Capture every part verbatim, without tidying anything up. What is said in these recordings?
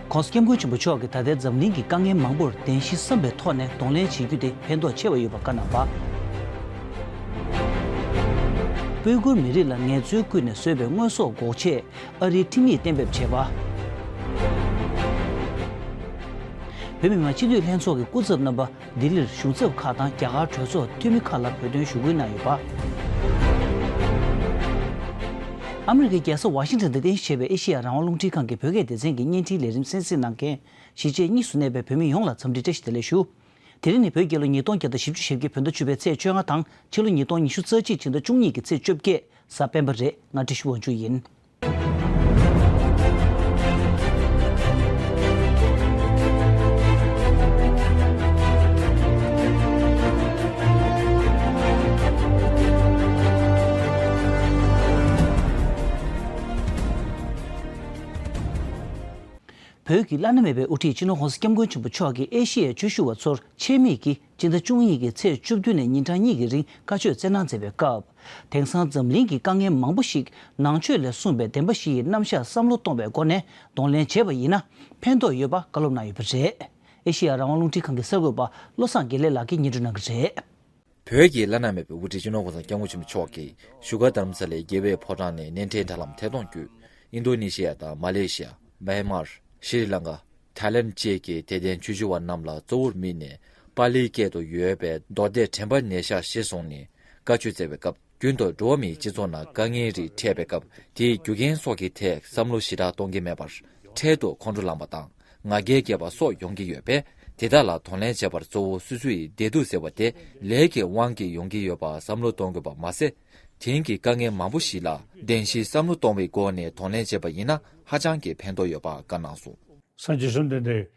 ༸གོང་ས་༸སྐྱབས་མགོན་ཆེན་པོ་མཆོག་གིས་ད་ལྟའི་འཛམ་གླིང་གི་དཀའ་ངལ་མང་པོར་བདེན་བཞི་བསམ་པའི་ཐོག་ནས་གདོང་ལེན་བྱེད་རྒྱུ་དེ་ཕན་ཐོགས་ཆེ་བ་ཡོད་པ་བཀའ་གནང་བ། སྤོས་སྐུར་མི་རིགས་ལ་ངལ་རྩོལ་བསྐུལ་ནས་བཟོས་པའི་དངོས་ཟོག་འགོག་ཆེད་ཨ་རིའི་ཁྲིམས་ཡིག་གཏན་འབེབས་བྱས་པ། བོད་མི་མང་སྤྱི་འཐུས་ལྷན་ཚོགས་ཀྱི་སྐུ་ཚབ་རྣམ་པ་ལྡི་ལིར་གཞུང་ཚབ་ཁག་དང་རྒྱ་གར་གྲོས་ཚོགས་འཐུས་མི་ཁག་ལ་བོད་དོན་ཞུ་སྐུལ་གནང་ཡོད་པ། ཨ་མི་རི་ཀའི་རྒྱལ་ས་ཝ་ཤིང་ཊོན་དུ་རྟེན་གཞི་བྱས་པའི་ཨེ་ཤེ་ཡ་རང་དབང་རླུང་འཕྲིན་ཁང་གི་བོད་སྐད་སྡེ་ཚན་གྱི་བརྙན་འཕྲིན་ལས་རིམ་གསན་གཟིགས་གནང་མཁན་གཞིས་བྱེས་གཉིས་སུ་གནས་པའི་བོད་མི་ཡོངས་ལ་འཚམས་འདྲི་བཀྲ་ཤིས་བདེ་ལེགས་ཞུ། དེ་རིང་ནི་བོད་རྒྱལ་ལོ་ཉིས་སྟོང་བརྒྱ་དང་བཞི་བཅུ་ཞེ་བརྒྱད་བོད་ཟླ་བཅུ་པའི་ཚེས་བཅོ་ལྔ་དང་ཕྱི་ལོ་ཉིས་སྟོང་ཉི་ཤུ་རྩ་གཅིག་ཕྱི་ཟླ་བཅུ་གཉིས་ཀྱི་ཚེས་བཅོ་བརྒྱད་གཟའ་སྤེན་པ་རེད། ང་བཀྲ་ཤིས་དབང་ཕྱུག་ཡིན། བོད་ཀྱི་བླ་ན་མེད་པའི་དབུ་ཁྲིད་སྤྱི་ནོར་༸གོང་ས་༸སྐྱབས་མགོན་ཆེན་པོ་མཆོག་གིས་ཨེ་ཤེ་ཡའི་ཆོས་ཞུ་བ་ཚོར་ཆེད་དམིགས་ཀྱིས་སྤྱི་ཟླ་བཅུ་གཉིས་ཀྱི་ཚེས་བཅུ་བདུན་ནས་ཉིན་གྲངས་གཉིས་ཀྱི་རིང་བཀའ་ཆོས་སྩལ་གནང་མཛད་པའི་སྐབས། དེང་སང་འཛམ་གླིང་གི་དཀའ་ངལ་མང་པོ་ཞིག་ནང་ཆོས་ལས་གསུངས་པའི་བདེན་པ་བཞི་ཡི་རྣམ་གཞག་བསམ་བློ་གཏོང་བའི་སྒོ་ནས་གདོང་ལེན་བྱས་པ་ཡིན་ན་ཕན་ཐོགས་ཡོད་པ་བཀའ་སློབ་གནང་ཡོད་པ་རེད། ཨེ་ཤེ་ཡ་རང་དབང་རླུང་འཕྲིན་ཁང་གི་གསར་འགོད་པ་བློ་བཟང་དགེ་ལེགས་ལགས་ཀྱིས་སྙན་སྒྲོན་གནང་གི་རེད། བོད་ཀྱི་བླ་ན་མེད་པའི་དབུ་ཁྲིད་སྤྱི་ནོར་༸གོང་ས་༸སྐྱབས་མགོན་ཆེན་པོ་མཆོག་གིས་བཞུགས་སྒར་རྡ་རམ་ས་ལའི་རྒྱལ་བའི་ཕོ་བྲང་ནས་གནས་འབྲེལ་དྲ་ལམ་ཐད་གཏོང་བརྒྱུད། ཨིན་རྡོ་ནེ་ཤི་ཡ་དང་མ་ལེ་ཤི་ཡ། མཱན་མར། ཤྲི་ལང་ཀ། ཐའི་ལན་བཅས་ཀྱི་དད་ལྡན་ཆོས་ཞུ་བ་རྣམས་ལ་གཙོ་བོར་དམིགས་ནས་པཱ་ལིའི་སྐད་དུ་ཡོད་པའི་མདོ་སྡེ་དྲན་པ་ནས་ཤར་གཞིར་བཟུང་ནས་བཀའ་ཆོས་སྩལ་བའི་སྐབས། རྒྱུན་དུ་འགྲོ་བ་མིའི་སྤྱི་ཚོགས་ནང་དཀའ་ངལ་རིགས་འཕྲད་པའི་སྐབས་དེའི་རྒྱུ་རྐྱེན་སོགས་ཀྱི་ཐད་བསམ་བློ་ཞེ་དྲག་གཏོང་གི་མེད་པར། འཕྲལ་དུ་ཁོང་ཁྲོ་ལངས་པ་དང་ང་རྒྱལ་སྐྱེས་པ་སོགས་ཡོང་གི་ཡོད་པས། དེ་དག་ལ་གདོང་ལེན་བྱེད་པར་གཙོ་བོ་སོ་སོ་ཡི་བདེ་སྡུག་ཟེར་བ་དེ་ལས་ཀྱི་དབང་གིས་ཡོང་གི་ཡོད་པ་བསམ་བློ་གཏོང་དགོས་པ་མ་ཟད། དེང་གི་དཀའ་ངལ་མང་པོ་ཞིག་ལ་བདེན་བཞིའི་བསམ་བློ་གཏོང་བའི་སྒོ་ནས་གདོང་ལེན་བྱེད་པ་ཡིན་ན་ཧ་ཅང་གི་ཕན་ཐོགས་ཡོད་པ་བཀའ་གནང་སོང་། སངས་རྒྱས་བཅོམ་ལྡན་འདས་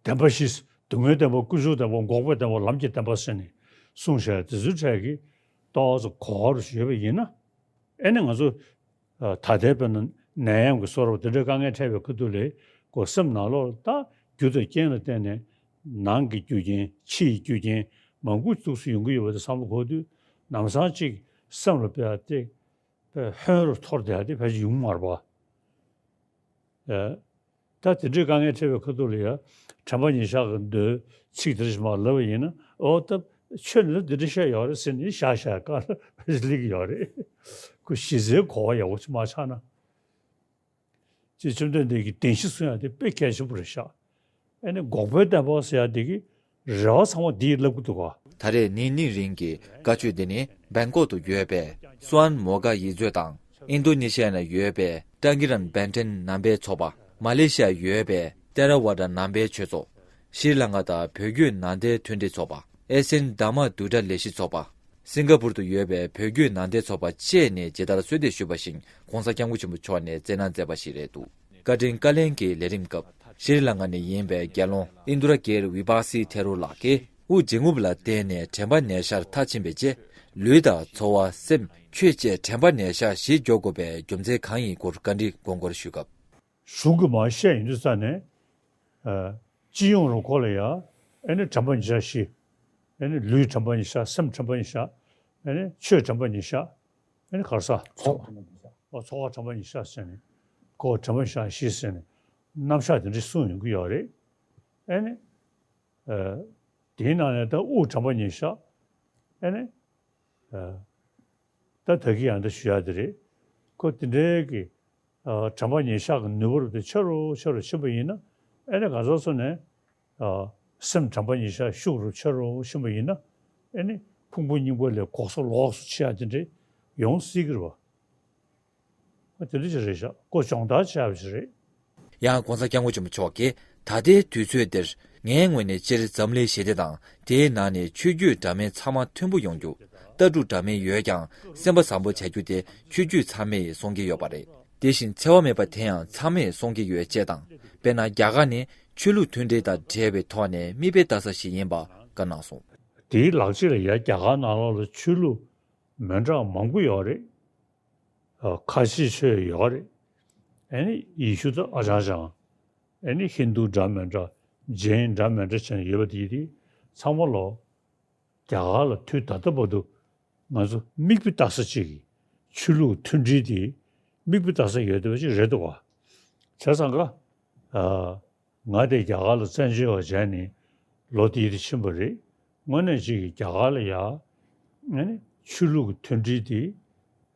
བདེན་པ་བཞི། སྡུག་བསྔལ་བདེན་པ། ཀུན་འབྱུང་བདེན་པ། འགོག་པའི་བདེན་པ། ལམ་གྱི་བདེན་པ་ཟེར་ནས་གསུངས་བཞག་དེ་ཚོའི་གྲས་ཀྱི་ཏོག་ཙམ་གོ་བ་རུ་ཡོད་པ་ཡིན་ན། ཨེ་ནི་ང་ཚོ་ད་ལྟའི་དཔེར་ན་ནད་ཡམས་ཀྱི་སོ་རབ་དེ་འདྲའི་དཀའ་ངལ་འཕྲད་པའི་ཁ་ཐུག་ལ་ཁོ་སེམས་ནང་ལོགས་ལ་ད་རྒྱུ་དང་རྐྱེན་ལ་བརྟེན་ནས་ནང་གི་རྒྱུ་རྐྱེན་ཕྱི་ཡི་རྒྱུ་རྐྱེན་མང་པོ་འདུག་སེ་ཡོང་གི་ཡོད་པ་དེ་བསམ་བློ་འཁོར་དུས་ནམ་སང་ཅིག་སེམས་ལ་དཔེ་ཡ་དེ་དཔེ་ཧོན་རུ་འཐོར་བསྡད་ཡ་དེ་ཕལ་ཆེར་ཡོང་མ་རེད་པ། ཨེ། ད་དེ་འདྲའི་དཀའ་ངལ་འཕྲད་པའི་ཁ་ཐུག་ལ་ཡ་དྲན་པ་ཉེར་བཞག་གི་མདོའི་ཚིག་དེ་འདྲ་ཞིག་མར་ལབ་པ་ཡིན་ན། ཨོ་ད་ཆོས་ནི་འདི་འདྲ་བཤད་ཡོད་རེད་ཟེར་ནས་བཞག་བཞག་ག་ལ་སླེབས་ཀྱི་ཡོད་རེད། ཁོ་གཞི་རྩའི་གོ་བ་ཡག་པོ་ཅིག་མ་ཆགས་ན། ཅེས་བཅོམ་ལྡན་འདས་ཀྱིས་བདེན་བཞི་གསུང་ཡ་དེ་དཔེ་གལ་ཆེན་པོ་རེད་ཤག་ཨེ་ནི་འགོག་པའི་བདེན་པ་ཟེར་ཡ་དེ་གི་རེ་བ་ཚང་མ་འདིས་ལབ་གི་འདུག་ག་ད་རེས་ནིང་གནས་རིང་གི་བཀའ་ཆོས་འདི་ནི་བེང་ཀོག་ཏུ་ཡོད་པའི་སུའན་མོ་ག་ཡིག་མཛོད་དང་། ཨིན་རྡོ་ནེ་ཤི་ཡ་ན་ཡོད་པའི་ཏང་གི་རན་བན་ཏན་ནང་པའི་ཚོགས་པ། མ་ལེ་ཤི་ཡ་ཡོད་པའི་ཏེ་ར་ཝ་ཏ་ནང་པའི་ཆོས་ཚོགས། ཤྲི་ལང་ཀ་དང་བོད་བརྒྱུད་ནང་བསྟན་མཐུན་སྒྲིལ་ཚོགས་པ། ཨེ་སན་དྷརྨ་བསྡུ་གྲྭ་ལས་གཞི་ཚོགས་པ། སིང་ག་པུར་དུ་ཡོད་པའི་བོད་བརྒྱུད་ནང་བསྟན་ཚོགས་པ་བཅས་ནས་ཇི་ལྟར་གསོལ་འདེབས་ཞུས་པ་བཞིན་༸གོང་ས་༸སྐྱབས་མགོན་ཆེན་པོ་མཆོག་ནས་སྩལ་གནང་མཛད་པ་ཞིག་རེད་འདུག་བཀའ་དྲིན་བཀའ་ལན་གྱི་ལས་རིམ་སྐབས་ཤྲི་ལང་ཀ་ནས་ཡིན་པའི་དགེ་སློང་ཨིན་དུ་ར་གེར་བི་པ་སི་ཐེ་རོ་ལགས་ཀྱིས་དབུ་འབྱེད་རྔུབ་ལ་བརྟེན་ནས་དྲན་པ་ནས་ཤར་མཐར་ཕྱིན་པའི་རྗེས། ལུས་དང་ཚོར་བ། སེམས། ཆོས་བཅས་དྲན་པ་ནས་ཤར་ཞིག་འཇོག་དགོས་པའི་རྒྱུ་མཚན་གང་ཡིན་སྐོར་བཀའ་འདྲི་དགོངས་སྐོར་ཞུས་སྐབས། གཞུང་གིས་མར་བཤད་ཡོང་དུས་ཙ་ནས། ཨ། སྤྱི་ཡོངས་རུ་ཁོ་ལ་ཡ། ཨེ་ནི་དྲན་པ་ཉེར་བཞག་བཞི། ཨེ་ནི་ལུས་དྲན་པ་ཉེར་བཞག་སེམས་དྲན་པ་ཉེར་བཞག་ཨེ་ནི་ཆོས་དྲན་པ་ཉེར་བཞག་ཨེ་ནི་ག་རེ་ཟ། ཚོར་བ། ཨོ་ཚོར་བ་དྲན་པ་ཉེར་བཞག་ཟེར་ནས། ཁོ་དྲན་པ་ཉེར་བཞག་བཞི་ཟེར་ནས། རྣམ་གཞག་དེ་འདྲ་གསུངས་ཡོང་གི་ཡོད་རེད། ཨེ་ནི། ཨ། དེའི་ནང་ནས་ད་དབུགས་དྲན་པ་ཉེར་བཞག་ཨེ་ནི། ཨ། ད་ད་གི་ཡང་ད་ཞུ་ཡག་དེ་རེད། ཁོ་དེ་འདྲའི་གི། ཨ། དྲན་པ་ཉེར་བཞག་གི་ནུས་པ་རུ་དེ་ཆེ་རུ་ཆེ་རུ་ཕྱིན་པ་ཡིན་ན། ཨེ་ནི་ག་ཚོད་སོང་ནས། ཨ། སེམས་དྲན་པ་ཉེར་བཞག་ཤུགས་རུ་ཆེ་རུ་ཕྱིན་པ་ཡིན་ན། ཨེ་ནི་ཕུང་པོ་རྙིང་པ་ལས་འགོག་སོ་ལོག་སོ་ཆེ་ཡག་དེ་འདྲའི་ཡོང་སྲིད་ཀྱི་རེད་པ། དེ་འདྲ་ཅིག་རེད་ཤག་ཁོ་སྦྱོང་བརྡར་བྱས་པ་ཞིག་རེད། ཡང་༸གོང་ས་༸སྐྱབས་མགོན་ཆེན་པོ་མཆོག་གིས་ད་ལྟའི་དུས་ཚོད་འདིར་ངའི་ངོས་ནས་སྤྱིར་འཛམ་གླིང་ཞི་བདེ་དང་དེའི་ནང་ནས་ཆོས་བརྒྱུད་འདྲ་མིན་ཚང་མ་མཐུན་པོ་ཡོང་རྒྱུ། ལྟ་གྲུབ་འདྲ་མིན་ཡོད་ཀྱང་སེམས་པ་བཟང་པོ་བྱ་རྒྱུ་དེ་ཆོས་བརྒྱུད་ཚང་མས་གསུང་གི་ཡོད་པ་རེད། དེ་བཞིན་འཚེ་བ་མེད་པ་དེ་ཡང་ཚང་མས་གསུང་གི་ཡོད་ཅེས་དང་། དཔེར་ན་རྒྱ་གར་ནི་ཆོས་ལུགས་མཐུན་སྒྲིལ་དང་འབྲེལ་བའི་ཐོག་ནས་མིག་དཔེ་ལྟ་ས་ཞིག་ཡིན་པ་བཀའ་གནང་སོང་། དེའི་ལག་རྗེས་ལ་ཡ་རྒྱ་གར་ནང་ལོགས་ལ་ཆོས་ལུགས་མི་འདྲ་མང་པོ་ཡོད་རེད། ཨ། ཁ་ཆེ་ཆོས་ཡོད་རེད། ཨ་ནི་ཡེ་ཤུ་དང་ཨ་ཅང་ཅང་། ཨ་ནི་ཧིན་དུ་འདྲ་མི་འདྲ། ཇེན་འདྲ་མི་འདྲ་བྱས་ནས་ཡོད་པ་དེ་དེ་ཚང་མ་ལོ། རྒྱ་གར་ལ་དུས་ད་ལྟ་བར་དུ་ང་ཚོ་མིག་དཔེ་ལྟ་ས་གཅིག་གི་ཆོས་ལུགས་མཐུན་སྒྲིལ་དེ་མིག་དཔེ་ལྟ་ས་ཡོད་བསྡད་པ་ཅིག་རེད་འདུག་ག་བྱས་ཙང་ཀ་ཨ། ང་དེ་རྒྱ་གར་ལ་བཙན་བྱོལ་བ་བྱས་ནས་ལོ་དེ་དེ་ཕྱིན་པ་རེད། དངོས་གནས་ཅིག་གིས་རྒྱ་གར་ལ་ཡ། ཨ་ནི་ཆོས་ལུགས་ཀྱི་མཐུན་སྒྲིལ་དེ།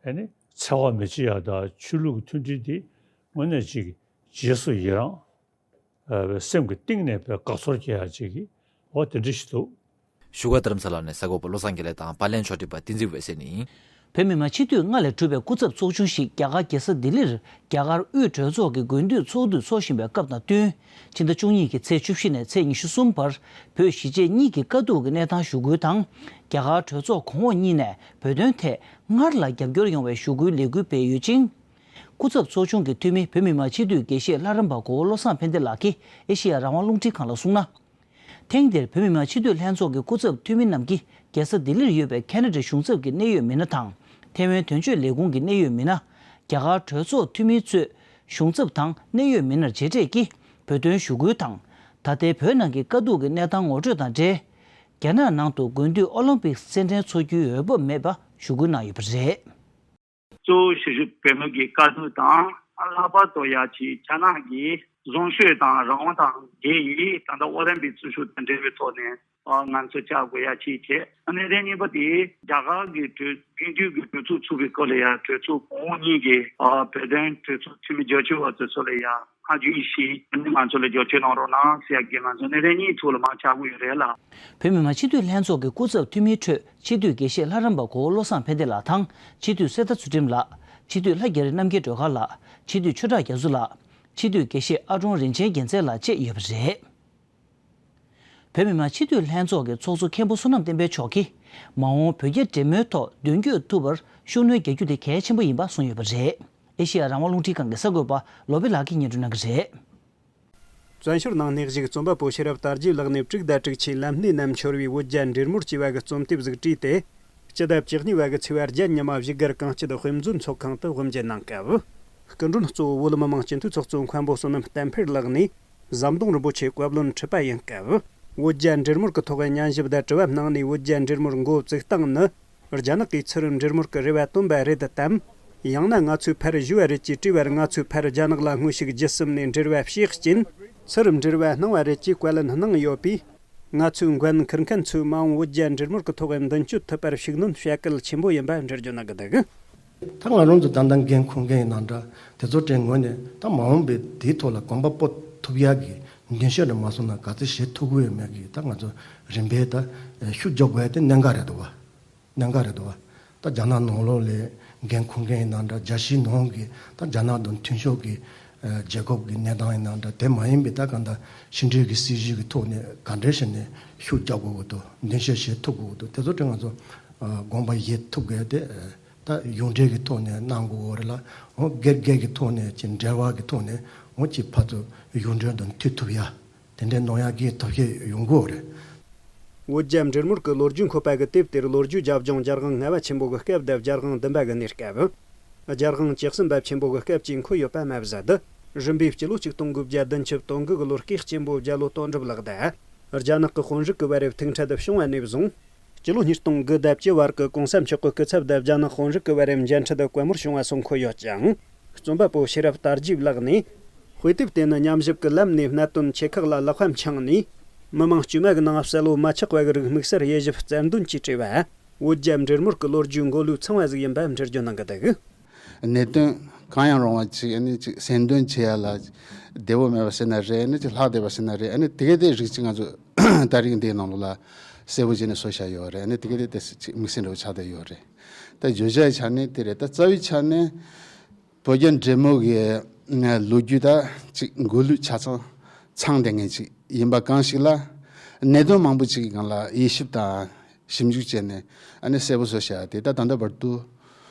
ཨ་ནི་འཚེ་བ་མི་བྱེད་ཡ་དང་ཆོས་ལུགས་ཀྱི་མཐུན་སྒྲིལ་དེ་དངོས་གནས་ཅིག་གིས་རྗེས་སུ་ཡི་རང་། ཨ། སེམས་ཀྱི་གཏིང་ནས་དཔེ་དགའ་ཚོར་སྐྱེ་ཡ་ཅིག་གིས་འོ་དེ་འདྲ་ཞིག་འདུག། བཞུགས་སྒར་རྡ་རམ་ས་ལ་ནས་གསར་འགོད་པ་བློ་བཟང་དགེ་ལེགས་དང་པར་ལེན་ཕྱོགས་སྒྲིག་པ་བསྟན་འཛིན་འོད་ཟེར་ནི། བོད་མི་མང་སྤྱི་འཐུས་ལྔ་ལས་གྲུབ་པའི་སྐུ་ཚབ་ཚོགས་ཆུང་ཞིག་རྒྱ་གར་རྒྱལ་ས་ལྡི་ལིར་རྒྱ་གར་དབུས་གྲོས་ཚོགས་ཀྱི་དགུན་དུས་ཚོགས་འདུ་འཚོགས་བཞིན་པའི་སྐབས་དང་བསྟུན། ཕྱི་ཟླ་བཅུ་གཉིས་ཀྱི་ཚེས་བཅུ་བཞི་ནས་ཚེས་ཉི་ཤུ་གསུམ་བར་བོད་གཞིས་བྱེས་གཉིས་ཀྱི་དཀའ་སྡུག་གི་གནས་སྟངས་ཞུ་སྐུལ་དང་། རྒྱ་གར་གྲོས་ཚོགས་གོང་འོག་གཉིས་ནས་བོད་དོན་ཐད་སྔར་ལས་རྒྱབ་སྐྱོར་ཡོང་བའི་ཞུ་སྐུལ་ལས་འགུལ་སྤེལ་ཡོད་ཅིང་། སྐུ་ཚབ་ཚོགས་ཆུང་གི་འཐུས་མི་བོད་མི་མང་སྤྱི་འཐུས་དགེ་བཤེས་ལྷ་རམས་པ་གོ་བོ་བློ་བཟང་ཕན་བདེ་ལགས་ཀྱིས་ཨེ་ཤེ་ཡ་རང་དབང་རླུང་འཕྲིན་ཁང་ལ་གསུངས་ན། ཐེངས་འདིར་བོད་མི་མང་སྤྱི་འཐུས་ལྷན་ཚོགས་ཀྱི་སྐུ་ཚབ་འཐུས་མི་རྣམས་ཀྱིས་རྒྱལ་ས་ལྡི་ལིར་ཡོད་པའི་ཁ་ན་ཌའི་གཞུང་ཚབ་ཀྱི་གནད་ཡོད་མི་སྣ་དང་། ཐའེ་ཝན་དོན་གཅོད་ལས་ཁུངས་ཀྱི་གནད་ཡོད་མི་སྣ། རྒྱ་གར་གྲོས་ཚོགས་འཐུས་མི་གཙོས་གཞུང་ཚབ་དང་གནད་ཡོད་མི་སྣར་མཇལ་འཕྲད་ཀྱིས་བོད་དོན་ཞུ་སྐུལ་དང་། ད་ལྟའི་བོད་ནང་གི་དཀའ་སྡུག་གི་གནས་སྟངས་ངོ་སྤྲོད་དང་འབྲེལ། རྒྱ་ནག་ནང་དུ་དགུན་དུས་ཨོ་ལིམ་པིག་རྩེད་འགྲན་འཚོགས་རྒྱུའི་འོས་བབ་མེད་པ་ཞུ་སྐུལ་གནང་ཡོད་པ་རེད། གཙོ་བོ་ཞུ་ཞུ་བོད་མི་གི་དཀའ་སྡུག་དང་། ལྷག་པར་དུ་ཡ་ཆེ་རྒྱ་ནག་གི་བཟང་སྤྱོད་དང་རང་དབང་དང་འགལ་ཡིན། ད་ལྟ་ཨོ་ལིམ་པིག་རྩེད་ཤོག་དང་འབྲེལ་བའི་ཐོག་ནས་ང་ཚོ་བཅར་དགོས་ཡ་ཆེ་བྱས། གནད་དོན་གཉིས་པ་དེ་རྒྱ་གར་གྱི་གྲོས་དེང་དུས་ཀྱི་གྲོས་ཚོགས་ཚུགས་པའི་སྐོར་ལ་ཡ་གྲོས་ཚོགས་གོང་འོག་གཉིས་ཀྱི་བོད་དོན་གྲོས་ཚོགས་འཐུས་མི་རྒྱ་ཆེ་བ་ཚོ་ཚོ་ལ་ཡ་སྔ་རྗེས་ཤིག་ང་ཚོ་ལ་རྒྱབ་སྐྱོར་གནང་རོགས་གནང་ཟེར་ཡ་གི་ང་ཚོ་གནད་དོན་གཉིས་ཐོག་ལ་མར་བཅར་དགོས་ཡོད་རེད་ལ། བོད་མི་མང་སྤྱི་འཐུས་ལྷན་ཚོགས་ཀྱི་སྐུ་ཚབ་འཐུས་མིའི་ཁྲོད་སྤྱི་འཐུས་དགེ་བཤེས་ལྷ་རམས་པ་གོ་བོ་བློ་བཟང་ཕན་བདེ་ལགས་དང་། སྤྱི་འཐུས་གསེར་རྟ་ཚུལ་ཁྲིམས་ལགས། སྤྱི་འཐུས་ལྷ་རྒྱ་རི་རྣམ་རྒྱལ་སྒྲོལ་དཀར་ལགས། སྤྱི་འཐུས་ཆོས་གྲགས་རྒྱ་མཚོ་ལགས། སྤྱི་འཐུས་དགེ་བཤེས་ཨ་ཀྲོང་རིན་ཆེན་རྒྱལ་མཚན་ལགས་བཅས་ཡོད་པ་རེད། བོད་མི་མང་སྤྱི་འཐུས་ལྷན་ཚོགས་ཀྱི་ཚོགས་གཙོ་མཁན་པོ་བསོད་ནམས་བསྟན་འཕེལ་མཆོག་གིས། མ་འོངས་བོད་རྒྱ་འབྲེལ་མོལ་ཐོག་མདུན་སྐྱོད་ཐུབ་པར་ཤུགས་སྣོན་རྒྱག་རྒྱུ་དེ་གལ་ཆེན་པོ་ཡིན་པ་གསུངས་ཡོད་པ་རེད། ཨེ་ཤེ་ཡ་རང་དབང་རླུང་འཕྲིན་ཁང་གི་གསར་འགོད་པ་བློ་བྷེ་ལགས་ཀྱིས་སྙན་སྒྲོན་གནང་གི་རེད། བཙན་བྱོལ་ནང་གནས་བཞུགས་རྩོམ་པ་པོ་ཤེས་རབ་དར་རྒྱས་ལགས་ནས་དྲུག་དང་དྲུག་ཅུའི་ལམ་སྣེ་རྣམས་འཆོར་བའི་བོད་རྒྱ་འབྲེལ་མོལ་ཅེས་པ་གི་རྩོམ་དེབ་ཟིག་བྲིས་ཏེ། སྤྱི་ཟླ་བཅུ་གཉིས་པ་གི་ཚེས་པ་བརྒྱད་ཉི་མ་བཞུགས་སྒར་གངས་སྐྱིད་དཔེ་མཛོད་ཚོགས་ཁང་དུ་དབུ་འབྱེད་གནང་སྐབས། སྐུ་མགྲོན་གཙོ་བོ་བོད་མི་མང་སྤྱི་འཐུས་ཚོགས་གཙོ་མཁན་པོ་བསོད་ནམས་བསྟན་འཕེལ་ལགས་ནས་ཟམ་གདོང་རིན་པོ་ཆེ་བཀའ་བློན་ཁྲི་པ་ཡིན་སྐབས། བོད་རྒྱ་འབྲེལ་མོལ་གྱི་ཐོག་ཉན་ཞིབ་དང་དྲི་བ་གནང་ནས་བོད་རྒྱ་འབྲེལ་མོལ་འགོ་བཙུགས་སྟངས་ནི། རྒྱ་ནག་གིས་ཚུལ་འབྲེལ་མོལ་གྱི་རེ་བ་བཏོན་པ་རེད་དམ། ཡང་ན་ང་ཚོས་ཕར་ཞུས་པ་རེད་ཅེས་དྲིས་པར། ང་ཚོས་ཕར་རྒྱ་ནག་ལ་དངོས་ཤུགས་བརྒྱུད་གསུམ་ནས་འབྲེལ་བ་བྱས་རྐྱེན། ཚུལ་འབྲེལ་བ་གནང་བ་རེད་ཅེས་བཀའ་ལན་གནང་ཡོད་པས། ང་ཚོའི་འགན་འཁུར་མཁན་ཚོས་མ་འོངས་བོད་རྒྱ་འབྲེལ་མོལ་གྱི་ཐོག་མདུན་སྐྱོད་ཐུབ་པར་ཤུགས་སྣོན་བྱ་གལ་ཆེན་པོ་ཡིན་པ་འགྲེལ་བརྗོད་གནང་གི་འདུག། ད་ང་རང་ཚོ་ད་ལྟ་འགན་འཁུར་མཁན་ཡིན་ན་འདྲ། དེ་ཚོ་གྲས་ངོས་ནས་ད་མ་འོངས་པའི་དེའི་ཐོག་ལ་གོམ་པ་སྤོ་ཐུབ་ཡག་གི་མདུན་ཤོག་རེ་མ་སོང་ན་ག་ཚོད་བྱེད་ཐུབ་ཀྱི་ཡོད་མེད་ཀྱི་ད་ང་ཚོ་རིམ་པས་ད་ཤུགས་རྒྱག་དགོས་ཡ་དེ་གནད་འགག་རེད་འདུག་བ། གནད་འགག་རེད་འདུག་བ། ད་རྒྱ་ནག་ནང་ལོགས་ལ་འགན་འཁུར་མཁན་ཡིན་ན་འདྲ། རྒྱལ་སྤྱིའི་ནང་གི་ད་རྒྱ་ནག་དང་མཐུན་ཕྱོགས་ཀྱི་ཨ་རྒྱལ་ཁབ་ཀྱི་གནས་སྟངས་ཡིན་ན་འདྲ། དེ་མ་ཡིན་པའི་ད་གང་ལྟར་ཕྱི་འབྲེལ་གྱི་སྲིད་བྱུས་ཀྱི་ཐོག་ནས་ག་འདྲ་བྱས་ནས་ཤུགས་རྒྱག་དགོས་ཀྱི་འདུག། མདུན་ཤོག་བྱེད་ཐུབ་དགོས་ཀྱི་འདུག། དེ་ཚོ་དེ་ང་ཚོ་ཨ་དགོངས་པ་བཞེས་ཐུབ་དགོས་ཏེ། ད་གཞུང་འབྲེལ་གྱི་ཐོག་ནས་གནང་དགོས་རེད་ལ། འོ་སྒེར་སྒེར་གྱི་ཐོག་ནས་ཀྱི་འབྲེལ་བ་གྱི་ཐོག་ནས་འོ་ཅིག་ཕར་ཚུར་གཞུང་འབྲེལ་དང་མཐུད་ཐུབ་ཡ། དེ་འདྲའི་གནང་ཡག་གི་ཐབས་ཤེས་ཡོང་དགོས་རེད། བོད་རྒྱ་འབྲེལ་མོལ་གྱི་ལོ་རྒྱུས་འཁོད་པ་གི་དེབ་དེར་ལོ་རྒྱུས་རྒྱབ་ལྗོངས་རྒྱལ་དབང་ལྔ་པ་ཆེན་པོ་གི་སྐབས་དང་རྒྱལ་དབང་བདུན་པ་གི་གནས་སྐབས། རྒྱལ་དབང་བཅུ་གསུམ་པ་ཆེན་པོ་གི་སྐབས་ཀྱི་འཁོད་ཡོད་པ་མ་ཟད། རིམ་པས་སྤྱི་ལོ་ཆིག་སྟོང་དགུ་བརྒྱ་བདུན་ཅུ་དོན་དགུ་གི་ལོར་སྐུའི་གཅེན་པོ་རྒྱ་ལོ་དོན་གྲུབ་ལགས་དང་། རྒྱ་ནག་གི་དཔོན་རིགས་ཀྱི་བར་དབ་ཐུག་འཕྲད་དུ་བྱུང་བ་ནས་བཟུང་། སྤྱི་ལོ་ཉིས་སྟོང་དགུ་དང་བཅུ་བར་གྱི་གོང་ས་མཆོག་གི་སྐུ་ཚབ་དང་རྒྱ་ནག་དཔོན་རིགས་ཀྱི་བར་དབ་མཇལ་འཕྲད་དུ་བཀའ་མོལ་བྱུང་བ་སོགས་འཁོད་ཡོད་ཅིང་། རྩོམ་པ་པོ་ཤེས་རབ་དར་རྒྱས་ལགས་ནས། དཔེ་དེབ་དེ་ནི་ཉམས་ཞིབ་ཀྱི་ལམ་ནས་གནད་དོན་ཆེ་ཁག་ལ་ལག་པ་འཆང་ནས། མི་མང་དཀྱུས་མ་གི་ནང་གསལ་བོ་མ་ཆགས་པ་གི་རིགས་དམིགས་བསལ་དབྱེ་ཞིབ་རྩལ་འདོན་གྱིས་བྲིས་པ། བོད་རྒྱ་འབྲེལ་མོལ་གྱི་ལོ་རྒྱུས་མགོ་ལུས་ཚང་བ་ཟིག་ཡིན་པ་འགྲེལ་བརྗོད་གནང་གི་འདུག། གནད་དོན་གང་ཡང་རུང་བ་ཅིག་ཨ་ནི་ཅིག་སེམས་འདུན་བྱེད་ཡ་ལ་བདེ་བོ་མེད་པ་ཟེར་ན་རེད། ཨ་ནི་ཅིག་ལྷག་བསྡད་པ་ཟེར་ན་རེད། ཨ་ནི་དེ་ག་དེ་རིགས་ཅིག་ང་ཚོ་ད་རིང་འདིའི་ནང་ལོགས་ལ་གསལ་བོ་བྱས་ནས་བཟོ་བཞག་ཡོད་རེད། ཨ་ནི་དེ་ག་དེ་ཏོག་ཙམ་ཅིག་དམིགས་བསལ་འདྲ་བོ་ཆགས་བསྡད་ཡོད་རེད། ད་བརྗོད་བྱ་ཆ་ནས་དེ་རེད། ད་རྩ་བའི་ཆ་ནས། བོད་རྒྱ་འབྲེལ་མོལ་གྱི་ལོ་རྒྱུས་ད་ཅིག་མགོ་ལུས་ཆ་ཚང་ཚང་བསྡད་མཁན་ཅིག་ཡིན་པ་གང་ཞིག་ལ། གནད་དོན་མང་པོ་ཅིག་གི་སྒང་ལ་དབྱེ་ཞིབ་དང་ཞིབ་འཇུག་བྱས་ནས་ཨ་ནི་གསལ་པོ་བཟོ་བྱ་དེ་ད་ད་ལྟ་བར་དུ་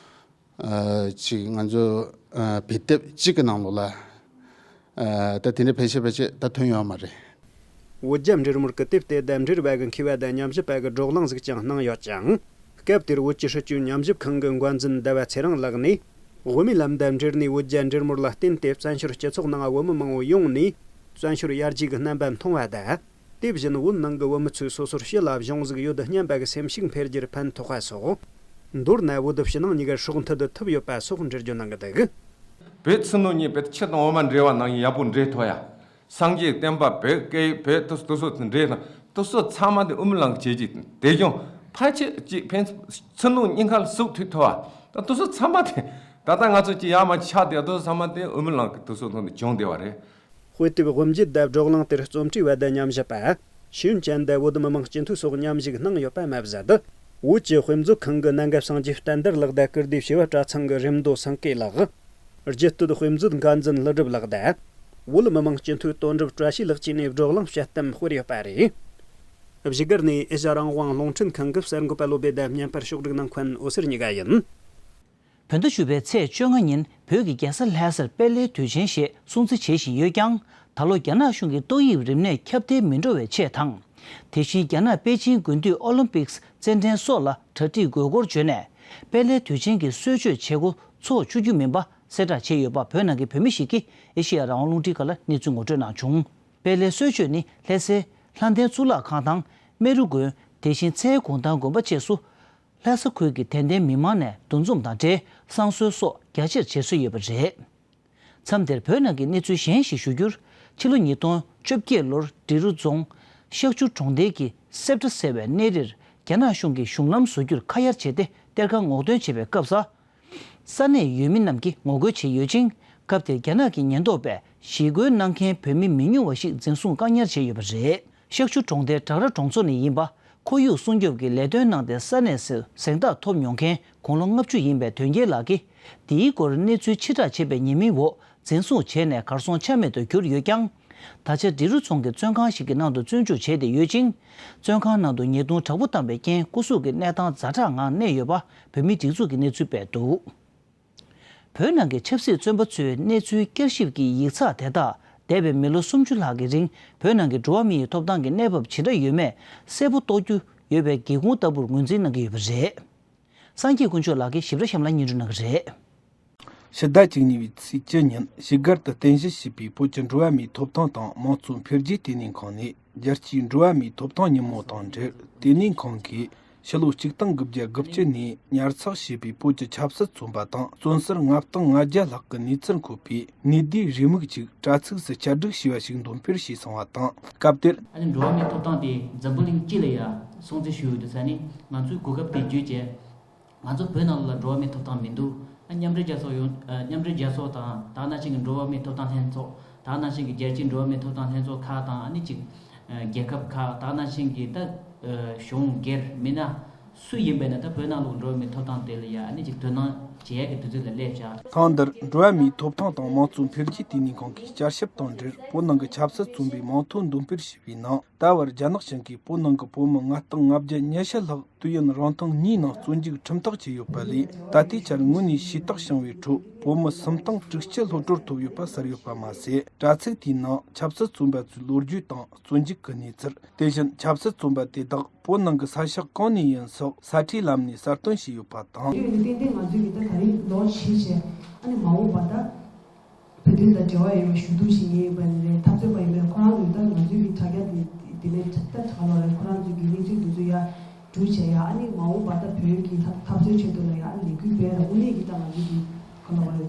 ཨ་ཅིག་ང་ཚོ་ཨ་བོད་དེབ་གཅིག་གི་ནང་ལོགས་ལ་ཨ་ད་དེ་འདྲ་ཕལ་ཆེར་ཕལ་ཆེར་ད་ཐོན་ཡོད་མ་རེད། བོད་རྒྱ་འབྲེལ་མོལ་གྱི་དེབ་དེ་དང་འབྲེལ་བ་གི་མཁས་པ་དང་ཉམས་ཞིབ་པ་གི་བགྲོ་གླེང་ཟིག་ཀྱང་གནང་ཡོད་ཅིང་། སྐབས་དེར་བོད་ཀྱི་སྲིད་བྱུས་ཉམས་ཞིབ་ཁང་གི་འགོ་འཛིན་ཟླ་བ་ཚེ་རིང་ལགས་ནས། བོད་མིའི་ལམ་དང་འབྲེལ་ནས་བོད་རྒྱ་འབྲེལ་མོལ་ལ་བརྟེན་ཏེ་བཙན་བྱོལ་སྤྱི་ཚོགས་ནང་བོད་མི་མང་བོ་ཡོང་ནས་བཙན་བྱོལ་ཡར་རྒྱས་ཀྱི་རྣམ་པ་མཐོང་བ་དང་། དེ་བཞིན་བོད་ནང་གི་བོད་མི་ཚོས་སོ་སོར་ཕྱི་ལ་གཞུང་ཟིག་ཡོད་སྙམ་པ་གི་སེམས་ཤུགས་འཕེལ་རྒྱུར་ཕན་ཐོགས་པ་སོགས། མདོར་ན་བོད་ཕྱི་ནང་གཉིས་ཀར་སྲོག་མཐུད་དུ་ཐུབ་ཡོད་པ་སོགས་འགྲེལ་བརྗོད་གནང་གི་འདུག། བོད་ཕྱི་ནང་གཉིས་བོད་ཕྱི་དང་འོ་མ་འབྲེལ་བ་ནང་ཡག་པོ་འབྲེལ་ཐུབ་ཡ། སངས་རྒྱས་བསྟན་པ་བོད་སྐད་བོད་དུ་དུ་སོ་དེ་འདྲས་དང་དུ་སོ་ཚང་མ་དེ་ཨུ་མི་ལང་གི་བྱས་ཀྱི་དེ་ཀྱང་ཕལ་ཆེར་ཅིག་ཕན་ཚུན་ནུ་གཉིས་ཁར་ཟུག་ཐུག་ཐུབ་བ་དང་དུ་སོ་ཚང་མ་དེ་ད་ལྟ་ང་ཚོ་ཅིག་ཡར་མར་ཆགས་དེ་དུ་སོ་ཚང་མ་དེ་ཨུ་མི་ལང་གི་དུ་སོ་ཐོག་ནས་བྱུང་བསྡད་པ་རེད། དཔེ་དེབ་དབུ་འབྱེད་དང་བགྲོ་གླེང་དེར་རྩོམ་སྒྲིག་པ་དང་ཉམས་ཞིབ་པ། ཤེས་ཡོན་ཅན་དང་བོད་མི་མང་སྤྱི་འཐུས་སོགས་མཉམ་ཞུགས་གནང་ཡོད་པ་མ་ཟད། བོད་ཀྱི་དཔེ་མཛོད་ཁང་གི་གནད་འགག་སངས་རྒྱས་བསྟན་དར་ལགས་དང་སྐུར་བསྡུའི་བྱེས་པ་གྲྭ་ཚང་གི་རིམ་མདོ་སེང་སྐེ་ལགས། རྒྱུད་སྟོད་དཔེ་མཛོད་འགན་འཛིན་ཀླུ་སྒྲུབ་ལགས་དང་། བོད་མི་མང་སྤྱི་འཐུས་དོན་གྲུབ་བཀྲ་ཤིས་ལགས་བཅས་ནས་བགྲོ་གླེང་དཔྱད་གཏམ་སྤེལ་ཡོད་པ་རེད། བཞུགས་སྒར་ནས་ཨེ་ཤ་རང་དབང་རླུང་འཕྲིན་ཁང་གི་གསར་འགོད་པ་བློ་བདེ་དང་བརྙན་པར་ཕྱོགས་སྒྲིག་གནང་མཁན་འོད་ཟེར་གཉིས་ཀ་ཡིན། བོད་ཟླ་བཅུ་པའི་ཚེས་བཅོ་ལྔ་ཉིན་བོད་ཀྱི་རྒྱལ་ས་ལྷ་སར་པེ་ལེའི་དུས་ཆེན་ཞེས་སྲུང་བརྩི་བྱེད་བཞིན་ཡོད་ཀྱང་། ད་ལོ་རྒྱ་ནག་གཞུང་གིས་ཏོག་དབྱིབས་རིམས་ནད་ཁྱབ་གདལ་མི་འགྲོ་བའི་ཆེད་དང་། དེ་བཞིན་རྒྱ་ནག་པེ་ཅིང་དགུན་དུས་ཨོ་ལིམ་པིག་རྩེད་འགྲན་སོགས་ལ་གྲ་སྒྲིག་དགོས་སྐོར་བརྗོད་ནས། པེ་ལེའི་དུས་ཆེན་གྱི་གསོལ་མཆོད་བྱེད་སྒོ་འཚོགས་བཅུག་རྒྱུ་མིན་པ་གསལ་བསྒྲགས་བྱས་ཡོད་པ་བོད་ནང་གི་བོད་མི་ཞིག་གིས་ཨེ་ཤེ་ཡ་རང་དབང་རླུང་འཕྲིན་ཁང་ལ་གནས་ཚུལ་ངོ་སྤྲོད་གནང་བྱུང་། པེ་ལེའི་གསོལ་མཆོད་ནི་ལྷ་སའི་ལྷ་ལྡན་གཙུག་ལག་ཁང་དང་རྨེ་རུ་དགོན། དེ་བཞིན་སའི་གུང་ཐང་དགོན་པ་བཅས་སུ། ལྷ་ས་ཁུལ་གྱི་དད་ལྡན་མི་མང་ནས་འདུ་འཛོམས་དང་འབྲེལ་བསང་གསོལ་སོགས་རྒྱ་ཆེར་བྱེད་སྲོལ་ཡོད་པ་རེད། མཚམས་འདིར་བོད་ནང་གི་གནས་ཚུལ་གཞན་ཞིག་ཞུ་རྒྱུར། ཕྱི་ལོ་ཉིས་སྟོང་བཅོ་བརྒྱད་ལོར་འབྲི་རུ་རྫོང་ཤག་ཆུ་གྲོང་རྡལ་གྱི་སེབ་ཏྲ་ཟེར་བའི་གནས་རིར་རྒྱ་ནག་གཞུང་གིས་གཞུང་ལམ་བཟོ་རྒྱུར་ཁ་གཡར་བྱས་ཏེ་གཏེར་ཁ་སྔོག་འདོན་བྱེད་པའི་སྐབས་སུ། ས་གནས་ཡུལ་མི་རྣམས་ཀྱིས་ངོ་རྒོལ་བྱས་ཡོད་ཅིང་། སྐབས་དེར་རྒྱ་ནག་གི་ཉེན་རྟོག་པས་ཞི་རྒོལ་གནང་མཁན་བོད་མི་མི་ཉུང་བ་ཞིག་འཛིན་བཟུང་བཀག་ཉར་བྱས་ཡོད་པ་རེད། ཤག་ཆུ་གྲོང་རྡལ་བྲག་ར་གྲོང་ཚོ་ནས་ཡིན་པ། ཁོར་ཡུག་སྲུང་སྐྱོབ་ཀྱི་ལས་དོན་གནང་སྟེ་ས་གནས་སུ་གཟེངས་རྟགས་ཐོབ་མྱོང་མཁན་དགུང་ལོ་ལྔ་བཅུ་ཡིན་པའི་དོན་རྒྱལ་ལགས་ཀྱིས། དེའི་སྐོར་གནས་ཚུལ་ཕྱིར་བསྒྲགས་བྱས་པའི་ཉེས་མིང་འོག་འཛིན་བཟུང་བྱས་ནས་གར་སོང་ཆ་མེད་དུ་གྱུར་ཡོད་ཀྱང་། ད་ཆ་འབྲི་རུ་རྫོང་གི་བཙོན་ཁང་ཞིག་གི་ནང་དུ་བཙོན་འཇུག་བྱས་ཏེ་ཡོད་ཅིང་། བཙོན་ཁང་ནང་དུ་ཉེས་རྡུང་དྲག་པོ་བཏང་བའི་རྐྱེན་སྐུ་གཟུགས་ཀྱི་གནས་སྟངས་ཛ་དྲག་ངང་གནས་ཡོད་པ་བོད་མིའི་སྒྲིག་འཛུགས་ཀྱིས་གནས་ཚུལ་སྤེལ་འདུག། བོད་ནང་གི་ཆབ་སྲིད་བཙོན་པ་ཚོའི་གནས་ཚུལ་བསྐྱར་ཞིབ་ཀྱི་ཡིག་ཚགས་དེ་དག་འདས་པའི་མི་ལོ་སུམ་ཅུ་ལྷག་གི་རིང་བོད་ནང་གི་འགྲོ་བ་མིའི་ཐོབ་ཐང་གི་གནས་བབ་ཇི་འདྲ་ཡོད་མེད་གསལ་པོ་རྟོགས་རྒྱུ་ཡོད་པའི་སྒེའུ་ཁུང་ལྟ་བུར་ངོས་འཛིན་གནང་གི་ཡོད་པ་རེད། སངས་རྒྱས་དཀོན་མཆོག་ལགས་ཀྱིས་ཞིབ་ཕྲ་གཤམ་ལ་སྙན་སྒྲོན་གནང་གི་རེད། ཕྱི་ཟླ་བཅུ་གཉིས་པའི་ཚེས་བཅུ་ཉིན་བཞུགས་སྒར་དུ་རྟེན་གཞི་བྱས་པའི་བོད་ཀྱི་འགྲོ་བ་མིའི་ཐོབ་ཐང་དང་དམངས་གཙོ་འཕེལ་རྒྱས་ལྟེ་གནས་ཁང་ནས། རྒྱལ་སྤྱིའི་འགྲོ་བ་མིའི་ཐོབ་ཐང་ཉིན་མོ་དང་འབྲེལ་ལྟེ་གནས་ཁང་གིས་ཕྱི་ལོ་ཆིག་སྟོང་དགུ་བརྒྱ་དགུ་བཅུ་ནས་ཉར་ཚགས་བྱས་པའི་བོད་ཀྱི་ཆབ་སྲིད་བཙོན་པ་དང་བཙོན་ཟུར་ལྔ་སྟོང་ལྔ་བརྒྱ་ལྷག་གི་གནས་ཚུལ་འཁོད་པའི་གནས་བསྡུས་རེའུ་མིག་ཅིག་དྲ་ཚིགས་སུ་བསྐྱར་སྒྲིག་བྱས་པ་ཞིག་འདོན་སྤེལ་བྱས་སོང་བ་དང་། སྐབས་དེར། ཨ་ནི་འགྲོ་བ་མིའི་ཐོབ་ཐང་དེ་འཛམ་བུ་གླིང་སྤྱི་ལ་ཡ་སྲུང་བརྩི་ཞུ་ཡོད་དུས་ས་ནི་ང་ཚོའི་གོ་སྐབས་དེ་བརྒྱུད་བྱས། ང་ཚོ་བོད་ནང་ལ་འགྲོ་བ་མིའི་ཐོབ་ཐང་མི་འདུག། ཨ་མཉམ་འབྲེལ་རྒྱལ་ཚོགས་ཡོད། ཨ་མཉམ་འབྲེལ་རྒྱལ་ཚོགས་དང་ད་ག་ནང་བཞིན་གྱི་འགྲོ་བ་མིའི་ཐོབ་ཐང་ལྷན་ཚོགས། ད་ག་ནང་བཞིན་གྱི་རྒྱལ་སྤྱིའི་འགྲོ་བ་མིའི་ཐོབ་ཐང་ལྷན་ཚོགས་ཁག་དང་ཨ་ནི་ཅིག་ཨ་རྒྱལ་ཁབ་ཁག་ད་ག་ནང་བཞིན་གྱི་ད་ཨ་གཞུང་སྒེར་མི་སྣ་སུ་ཡིན་པས་ན་ད་བོད་ནང་ལོགས་འགྲོ་བ་མིའི་ཐོབ་ཐང་དེ་ལ་ཡ་ཨ་ནི་ཅིག་དོ་སྣང་བྱེད་ཡ་གི་དུས་ཚོད་ལ་སླེབས་བཞག། ཐེངས་འདིར་འགྲོ་བ་མིའི་ཐོབ་ཐང་དང་དམངས་གཙོ་འཕེལ་རྒྱས་ལྟེ་གནས་ཁང་གིས་བསྐྱར་ཞིབ་དང་འབྲེལ་བོད་ནང་གི་ཆབ་སྲིད་བཙོན་པའི་མིང་ཐོ་འདོན་སྤེལ་བྱས་པའི་ནང་། ད་བར་རྒྱ་ནག་གཞུང་གིས་བོད་ནང་གི་བོད་མི་ལྔ་སྟོང་ལྔ་བརྒྱ་ཉི་ཤུ་ལྷག་དུས་ཡུན་རིང་ཐུང་གཉིས་ནང་བཙོན་འཇུག་ཁྲིམས་ཐག་བཅད་ཡོད་པ་ལས། ད་ལྟའི་ཆར་དངོས་གནས་ཤེས་རྟོགས་བྱུང་བའི་ཁྲོད་བོད་མི་སུམ་སྟོང་དྲུག་ཅུ་གློད་གྲོལ་ཐོབ་ཡོད་པ་གསལ་ཡོད་པ་མ་ཟད། དྲ་ཚིགས་དེའི་ནང་ཆབ་སྲིད་བཙོན་པ་ཚོའི་ལོ་རྒྱུས་དང་བཙོན་འཇུག་གི་གནས་ཚུལ། དེ་བཞིན་ཆབ་སྲིད་བཙོན་པ་དེ་དག་བོད་ནང་གི་ས་ཕྱོགས་གང་ནས་ཡིན་སོགས་ས་ཁྲའི་ལམ་ནས་གསལ་སྟོན་བྱས་ཡོད་པ་དང་། ཡོད་ནི་ཏན་ཏན་ང་ཚོས་ཀྱི་ད་ད་རིང་ལོ་ཕྱིན་བྱས་ཨ་ནི་མ་འོངས་པ་ད། བོད་དོན་དང་འབྲེལ་བ་ཡོད་པའི་ཞུ་གཏུག་ཞིག་ཡིན་པ་ནི་རེད། འཐབ་རྩོད་པ་ཡིན་པའི་ཁོ་རང་ཚོས་ད་ང་ཚོའི་གི་དྲ་རྒྱ་དེ་དེ་ནས་ད་ག་ལ་རེད། ཁོ་རང་ཚོའི་གི་གནས་ཚུལ་དེ་ཚོ་ཡར་སྒྲུག་བྱས་ཡ་ཨ་ནི་མ་འོངས་པ་ད་བོད་ཀྱི་འཐབ་འཐབ་རྩོད་ཆེད་དུ་ལ་ཡ་ཨ་ནི་ལས་འགུལ་སྤེལ་ར་དངོས་གནས་ཀྱི་ད་ང་ཚོའི་གི་ག་ལ་རེད།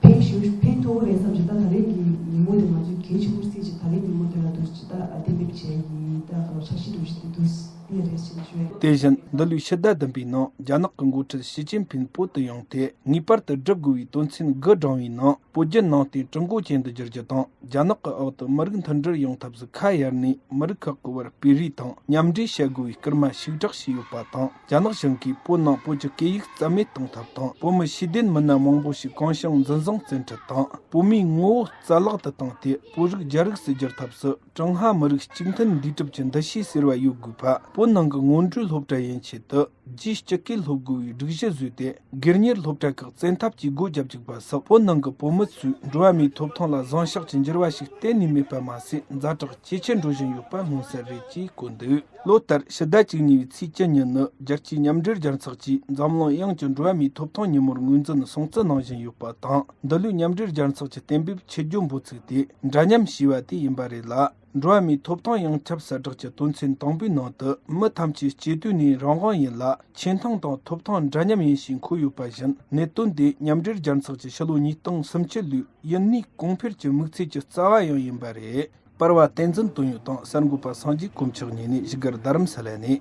ཕན་ཞུ་ཕན་ཐོགས་རེད་བསམ་བྱས། ད་ད་རིང་གི་ཉིན་མོ་དེ་ང་ཚོའི་གལ་ཆེན་པོ་བརྩིས་བྱས་ད་རིང་ཉིན་མོ་དེ་ལ་འདུག་ཅིག་ད་གཏན་འབེབས་བྱས་ཡིན། ད་ག་ལ་འཆར་གཞི་འདུག་ཞིག་དེ་འདུག་ཨ་ནི་རེད་ཞེས་ཞུ་ཡ། དེ་བཞིན་འདི་ལོའི་ཕྱི་ཟླ་བདུན་པའི་ནང་རྒྱ་ནག་གི་འགོ་ཁྲིད་ཞི་ཅིན་ཕིན་བོད་དུ་ཡོང་སྟེ་ངེས་པར་དུ་སྒྲུབ་དགོས་པའི་དོན་ཚན་དགུ་བགྲངས་པའི་ནང་། བོད་བརྒྱུད་ནང་བསྟན་ཀྲུང་གོ་ཅན་དུ་བསྒྱུར་རྒྱུ་དང་། རྒྱ་ནག་གི་འོག་ཏུ་མི་རིགས་མཐུན་སྒྲིལ་ཡོང་ཐབས་སུ་ཁ་གཡར་ནས་མི་རིགས་ཁག་གི་བར་སྤེལ་རེས་དང་མཉམ་འབྲེལ་བྱ་དགོས་པའི་སྐུལ་མ་ཤུགས་དྲག་བྱས་ཡོད་པ་དང་། རྒྱ་ནག་གཞུང་གིས་བོད་ནང་བོད་ཀྱི་སྐད་ཡིག་རྩ་མེད་གཏོང་ཐབས་དང་། བོད་མི་ཤེས་ལྡན་མི་སྣ་མང་པོ་ཞིག་གང་བྱུང་འཛིན་བཟུང་བཙན་ཁྲིད་དང་། བོད་མིའི་ངོ་བོ་རྩ་བརླག་ཏུ་བཏང་སྟེ་བོད་རིགས་རྒྱ་རིགས་སུ་བསྒྱུར་ཐབས་སུ་ཀྲུང་ཧྭ་མི་རིགས་གཅིག་མཐུན་འདུས་གྲུབ་ཀྱི་འདུ་ཤེས་ཟེར་བ་ཡོད་དགོས་པ། བོད་ནང་གི་སྔོན་འགྲོའི་སློབ་གྲྭ་ཡན་ཆད་དུ། རྒྱའི་སྤྱི་སྐད་སློབ་དགོས་པའི་སྒྲིག་གཞི་བཟོས་ཏེ། སྒེར་གཉེར་སློབ་གྲྭ་ཁག་བཙན་ཐབས་ཀྱིས་སྒོ་བརྒྱབ་བཅུག་པ་སོགས་བོད་ནང་གི་བོད་མི་ཚོས་འགྲོ་བ་མིའི་ཐོབ་ཐང་ལ་བཟང་ཕྱོགས་ཀྱི་འགྱུར་བ་ཞིག་གཏན་ནས་མེད་པ་མ་ཟད། ཛ་དྲག་ཇེ་ཆེར་འགྲོ་བཞིན་ཡོད་པ་མངོན་གསལ་རེད་ཅེས་བཀོད་འདུག། ལོ་ལྟར་ཕྱི་ཟླ་བཅུ་གཉིས་པའི་ཚེས་བཅུ་ཉིན་ནི་རྒྱལ་སྤྱིའི་མཉམ་འབྲེལ་རྒྱལ་ཚོགས་ཀྱིས་འཛམ་གླིང་ཡོངས་ཀྱི་འགྲོ་བ་མིའི་ཐོབ་ཐང་ཉིན་མོར་ངོས་འཛིན་སྲུང་བརྩི་གནང་བཞིན་ཡོད་པ་དང་། འདི་ལོའི་མཉམ་འབྲེལ་རྒྱལ་ཚོགས་ཀྱི་གཏན་འབེབས་ཆེད་བརྗོད་འབོད་ཚིག་དེ་འདྲ་མཉམ་ཞེས་པ་དེ་ཡིན་པ་རེད་ལ། འགྲོ་བ་མིའི་ཐོབ་ཐང་ཡོངས་ཁྱབ་གསལ་བསྒྲགས་ཀྱི་དོན་ཚན་དང་པོའི་ནང་དུ། མི་ཐམས་ཅད་སྐྱེ་དུས་ནས་རང་དབང་ཡིན་ལ། ཆེ་མཐོང་དང་ཐོབ་ཐང་འདྲ་མཉམ་ཡིན་ཞེས་འཁོད་ཡོད་པ་བཞིན། གནད་དོན་དེ་མཉམ་འབྲེལ་རྒྱལ་ཚོགས་ཀྱི་ཕྱི་ལོ་ཉིས་སྟོང་སུམ་ཅུ་ལོའི་ཡུན་གནས་གོང་འཕེལ་གྱི་དམིགས་ཚད་ཀྱི་རྩ་བ་ཡང་ཡིན་པ་རེད། པར་བ་བསྟན་འཛིན་དོན་ཡོད་དང་གསར་འགོད་པ་སངས་རྒྱས་དཀོན་མཆོག་གཉིས་ནས། བཞུགས་སྒར་རྡ་རམ་ས་ལ་ནས།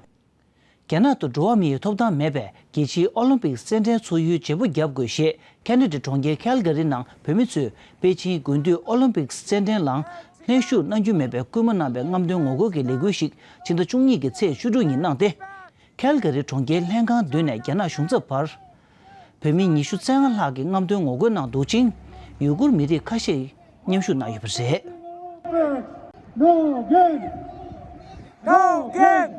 རྒྱ་ནག་ཏུ་འགྲོ་བ་མིའི་ཐོབ་ཐང་མེད་པས། རྒྱལ་སྤྱིའི་ཨོ་ལིམ་པིག་རྩེད་འགྲན་ཚུགས་ཡུལ་བརྗེ་པོ་བརྒྱབ་དགོས་ཞེས། ཁེ་ན་ཌའི་གྲོང་ཁྱེར་ཁལ་ག་རི་ནང་བོད་མི་ཚོས་པེ་ཅིང་དགུན་དུས་ཨོ་ལིམ་པིག་རྩེད་འགྲན་ལ་ལྷན་ཞུགས་གནང་རྒྱུ་མེད་པའི་སྐུལ་མ་གནང་བའི་རྔམ་སྟོན་ངོ་རྒོལ་གྱི་ལས་འགུལ་ཞིག་ཕྱི་ཟླ་བཅུ་གཉིས་ཀྱི་ཚེས་བཅུ་དྲུག་ཉིན་གནང་སྟེ། ཁལ་ག་རི་གྲོང་ཁྱེར་ལྷན་ཁང་མདུན་ནས་རྒྱ་ནག་གཞུང་ཚབ་བར། བོད་མི་ཉི་ཤུ་རྩ་ལྔ་ལྷག་གིས་རྔམ་སྟོན་ངོ་རྒོལ་གནང་འདུག་ཅིང་། ཡུ་གུར་མི་རིགས་ཁ་ཤས་མཉམ་ཞུགས་གནང་ཡོད་པ་རེད། No gang! No gang!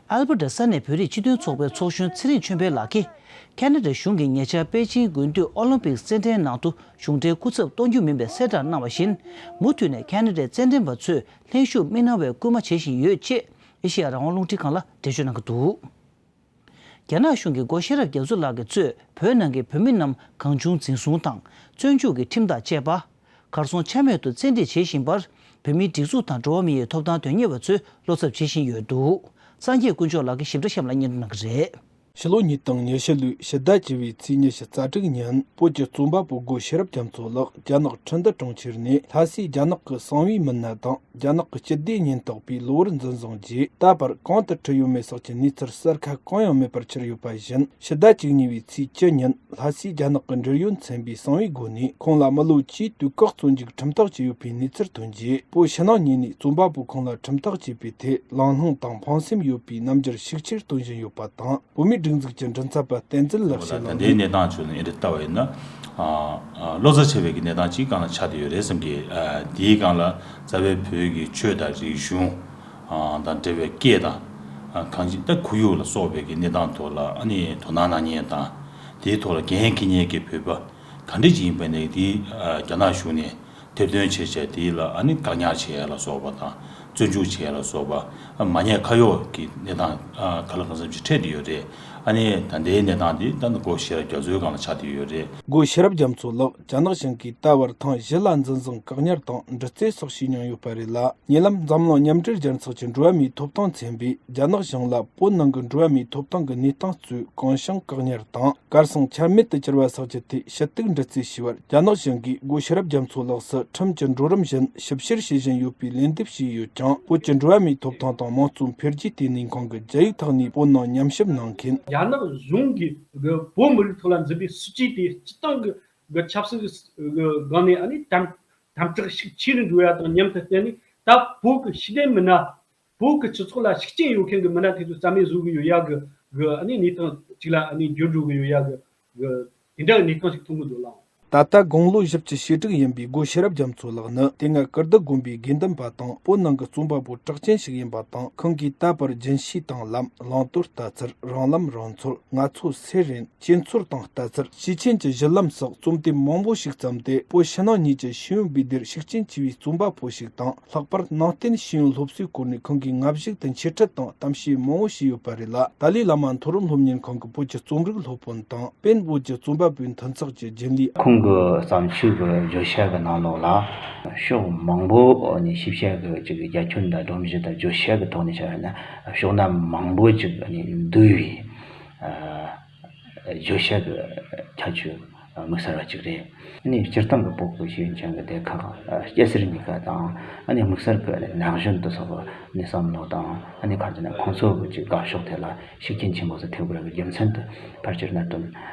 ཨལ་བྷར་ཊ་ས་གནས་བོད་རིགས་སྤྱི་མཐུན་ཚོགས་པའི་ཚོགས་གཞོན་ཚེ་རིང་ཆོས་འཕེལ་ལགས་ཀྱིས། ཁེ་ན་ཌ་གཞུང་གིས་ཉེ་ཆར་པེ་ཅིང་དགུན་དུས་ཨོ་ལིམ་པིག་རྩེད་འགྲན་ནང་དུ་གཞུང་འབྲེལ་སྐུ་ཚབ་གཏོང་རྒྱུ་མིན་པའི་གསལ་བསྒྲགས་གནང་བ་བཞིན། མུ་མཐུད་ནས་ཁེ་ན་ཌའི་རྩེད་འགྲན་པ་ཚོས་ལྷན་ཞུགས་མི་གནང་བའི་སྐུལ་མ་བྱེད་བཞིན་ཡོད་ཅེས། ཨེ་ཤེ་ཡ་རང་དབང་རླུང་འཕྲིན་ཁང་ལ་འགྲེལ་བརྗོད་གནང་གི་འདུག་རྒྱ་ནག་གཞུང་གིས་སྒོ་ཤེས་རབ་རྒྱ་མཚོ་ལགས་ཀྱིས་གཙོས་བོད་ནང་གི་བོད་མི་རྣམས་གང་བྱུང་འཛིན་བཟུང་དང་བཙོན་འཇུག་གི་ཁྲིམས་ཐག་བཅད་པ། གར་སོང་ཆ་མེད་དུ་བཙན་ཁྲིད་བྱེད་བཞིན་པར། བོད་མིའི་སྒྲིག་འཛུགས་དང་འགྲོ་བ་མིའི་ཐོབ་ཐང་དོན་གཉེར་བ་ཚོས་བློ་འཚབ་བྱེད་བཞིན་ཡོད་འདུག་སངས་རྒྱས་དཀོན་མཆོག་ལགས་ཀྱིས་ཞིབ་ཕྲ་གཤམ་ལ་སྙན་སྒྲོན་གནང་གི་རེད། ཕྱི་ལོ་ཉིས་སྟོང་ཉི་ཤུ་ལོའི་ཕྱི་ཟླ་བཅུ་བའི་ཚེས་ཉི་ཤུ་རྩ་དྲུག་ཉིན། བོད་ཀྱི་རྩོམ་པ་པོ་སྒོ་ཤེས་རབ་རྒྱ་མཚོ་ལགས་རྒྱ་ནག་ཁྲིན་ཏུ་གྲོང་ཁྱེར་ནས། ལྷ་སའི་རྒྱ་ནག་གི་གསང་བའི་མི་སྣ་དང་། རྒྱ་ནག་གི་སྤྱི་བདེ་ཉེན་རྟོག་པས་གློ་བུར་འཛིན་བཟུང་རྗེས། ད་བར་གང་དུ་ཁྲིད་ཡོད་མེད་སོགས་ཀྱི་གནས་ཚུལ་གསལ་ཁ་གང་ཡང་མེད་པར་གྱུར་ཡོད་པ་བཞིན། ཕྱི་ཟླ་བཅུ་གཉིས་པའི་ཚེས་བཅུ་ཉིན། ལྷ་སའི་རྒྱ་ནག་གི་འབྲེལ་ཡོད་ཚན་པས་གསང་བའི་སྒོ་ནས་ཁོང་ལ་མི་ལོ་བཅུའི་དུས་བཀག་བཙོན་འཇུག་ཁྲིམས་ཐག་བཅད་ཡོད་པའི་གནས་ཚུལ་ཐོན་རྗེས། བོད་ཕྱི་ནང་གཉིས་ནས་རྩོམ་པ་པོ་ཁོང་ལ་ཁྲིམས་ཐག་བཅད་པའི་ཐད་ལམ་ལྷོང་དང་ཕངས་སེམས་ཡོད་པའི་རྣམ་འགྱུར་ཤུགས་ཆེར་སྟོན་བཞིན་ཡོད་པ་དང་། བོད་མིའི་སྒྲིག་འཛུགས་ཀྱི་མགྲིན་ཚབ་པ་བསྟན་འཛིན་ལེགས་བཤད་ལགས་ནས། ད་ལྟའི་གནས་སྟངས་ཚོ་ནས་འདི་ལྟ་བ་ཡིན་ན། ཨ་ཨ་ལོ་ཙཱ་ཆེ་བའི་གི་གནས་སྟངས་ཅིག་སྒང་ལ་ཆགས་བསྡད་ཡོད་རེད་བསམ་གི། ཨ་དེའི་སྒང་ལ་རྩ་བའི་བོད་ཀྱི་ཆོས་དང་རིག་གཞུང་ཨ་དང་འབྲེལ་བའི་སྐད་དང་། ཨ་གང་ཅི་ད་ཁོར་ཡུག་ལ་སོགས་པའི་གི་གནས་སྟངས་ཐོག་ལ་ཨ་ནི་དོ་སྣང་གནང་མཁན་དང་། དེའི་ཐོག་ལ་འགན་འཁྱེར་མཁན་གྱི་བོད་པ་ག་འདྲ་ཅིག་ཡིན་པ་ནས་དེ་ཨ་རྒྱ་ནག་གཞུང་ནས་ཐེར་འདོན་བྱས་བྱས། དེ་ལ་ཨ་ནི་བཀག་ཉར་བྱས་ཡ་ལ་སོགས་པ་དང་། བཙོན་འཇུག་བྱས་ཡ་ལ་སོགས་པ། ཨ་མ་ཉེས་ཁ་གཡོགས་ཀྱི་གནས་སྟངས་ཨ་ག་ལ་གང་འཚམ་ཅིག་འཕྲད་བསྡད་ཡོད་རེད། ཨ་ནི་ད་ལྟའི་གནས་སྟངས་འདི་ད་ནི་སྒོ་ཤེས་རབ་རྒྱ་མཚོའི་སྒང་ལ་ཆགས་བསྡད་ཡོད་རེད། སྒོ་ཤེས་རབ་རྒྱ་མཚོ་ལགས་རྒྱ་ནག་གཞུང་གིས་ད་བར་ཐེངས་བཞི་ལ་འཛིན་བཟུང་བཀག་ཉར་དང་འདྲི་རྩད་སོགས་བྱས་མྱོང་ཡོད་པ་རེད་ལ། ཉེ་ལམ་འཛམ་གླིང་མཉམ་འབྲེལ་རྒྱལ་ཚོགས་ཀྱི་འགྲོ་བ་མིའི་ཐོབ་ཐང་ཚན་པས་རྒྱ་ནག་གཞུང་ལ་བོད་ནང་གི་འགྲོ་བ་མིའི་ཐོབ་ཐང་གི་གནས་སྟངས་གཙོས་གང་བྱུང་བཀག་ཉར་དང་། གར་སོང་ཆ་མེད་དུ་གྱུར་བ་སོགས་ཀྱི་ཐད་ཞུ་གཏུག་འདྲི་རྩད་ཞུས་པར། རྒྱ་ནག་གཞུང་གིས་སྒོ་ཤེས་རབ་རྒྱ་མཚོ་ལགས་སུ་ཁྲིམས་ཀྱི་འགྲོ་རིམ་བཞིན་ཞིབ་བཤེར་བྱེད་བཞིན་ཡོད་པའི་ལན་འདེབས་བྱས་ཡོད་ཀྱང་། བོད་ཀྱི་འགྲོ་བ་མིའི་ཐོབ་ཐང་དང་དམངས་གཙོ་འཕེལ་རྒྱས་ལྟེ་གནས་ཁང་གི་རྒྱ་ཡིག་ཐོག་ནས་བོད་ནང་ཉམས་ཞིབ་གནང་མཁན། རྒྱ་ནག་གཞུང་གིས་བོད་མི་རིགས་ཐོག་ལ་འཛིན་པའི་སྲིད་བྱུས་དེ་སྤྱིར་བཏང་གི་གི་ཆབ་སྲིད་ཀྱི་སྒང་ནས་ཨ་ནི་དམ་དམ་དྲག་ཤུགས་ཆེ་རུ་འགྲོ་ཡ་དང་མཉམ་དུ་བརྟེན་ནས། ད་བོད་ཀྱི་ཤེས་ལྡན་མི་སྣ། བོད་ཀྱི་སྤྱི་ཚོགས་ལ་ཤུགས་རྐྱེན་ཡོད་མཁན་གྱི་མི་སྣ་དེ་ཚོ་རྩ་མེད་བཟོ་གི་ཡོད་ཡ་གི་གི་ཨ་ནི་གནས་སྟངས་ཅིག་ལ་ཨ་ནི་འགྱུར་འགྲོ་གི་ཡོད་ཡ་གི་གི་དེ་འདྲ་གི་གནས་སྟངས་ཤིག་མཐོང་གི་འདུག་ལགས། ད་ལྟ་དགུང་ལོ་བཞི་བཅུ་ཞེ་དྲུག་ཡིན་པའི་སྒོ་ཤེས་རབ་རྒྱ་མཚོ་ལགས་ནི་དེ་སྔ་ཀིརྟི་དགོན་པའི་དགེ་འདུན་པ་དང་། བོད་ནང་གི་རྩོམ་པ་པོ་གྲགས་ཅན་ཞིག་ཡིན་པ་དང་། ཁོང་གིས་ད་བར་རྒྱུན་ཤེས་དང་ལམ། བླང་དོར་ལྟ་ཚུལ། རང་ལམ་རང་འཚོལ། ང་ཚོ་སེ་རེད། སྐྱེས་ཚོར་དང་ལྟ་ཚུལ། སྐྱེས་ཆེན་གྱི་གཞི་ལམ་སོགས་རྩོམ་དེབ་མང་པོ་ཞིག་བརྩམས་ཏེ། བོད་ཕྱི་ནང་གཉིས་ཀྱི་ཤེས་ཡོན་པའི་སྡེར་ཤུགས་རྐྱེན་ཆེ་བའི་རྩོམ་པ་པོ་ཞིག་དང་། ལྷག་པར་ནང་བསྟན་ཤེས་ཡོན་སློབ་གསོའི་སྐོར་ནས་ཁོང་གིས་སྔ་གཞུག་ཏུ་འཆད་ཁྲིད་དང་གཏམ་བཤད་མང་པོ་བྱས་ཡོད་པ་རེད་ལ། ཏཱ་ལའི་བླ་མ་མཐོ་རིམ་སློབ་གཉེར་ཁང་གི་བོད་ཀྱི་རྩོམ་རིག་སློབ་དཔོན་དང་། པེན་བོད་ཀྱི་རྩོམ་པ་པོའི་མཐུན་ཚོགས་ཀྱི་རྒྱུན་ལས། ཁོང་གི་བརྩམས་ཆོས་ཀྱི་བརྗོད་བྱ་གི་ནང་ལོགས་ལ་ཕྱོགས་མང་པོ་ནས་ཤེས་བྱ་གི་ཅིག་རྒྱ་ཁྱོན་དང་སྒྲོམ་གཞི་དང་བརྗོད་བྱ་གི་ཐོག་ནས་བྱས་ན་ཕྱོགས་སྣ་མང་པོ་ཅིག་འདུས་པའི། བརྗོད་བྱ་གི་ཁྱད་ཆོས་དམིགས་བསལ་བ་ཅིག་རེད། ཨ་ནི་སྤྱིར་བཏང་གི་བོད་ཀྱི་ཤེས་ཡོན་ཅན་གྱི་སྡེ་ཁག་སྐྱ་སེར་གཉིས་ཀ་དང་། ཨ་ནི་དམིགས་བསལ་གྱི་ན་གཞོན་དེ་ཚོ་གི་ནི་བསམ་བློ་དང་། ཨ་ནི་ག་རེ་ཟེར་ན་ཁོང་ཚོ་གི་ཅིག་དགའ་ཕྱོགས་དེ་ལ་ཤུགས་རྐྱེན་ཆེན་པོ་ཞིག་ཐེབས་དགོས་རྒྱུ་རྒྱུ་མཚན་དེ་ཕལ་ཆེར་གནད་དོན་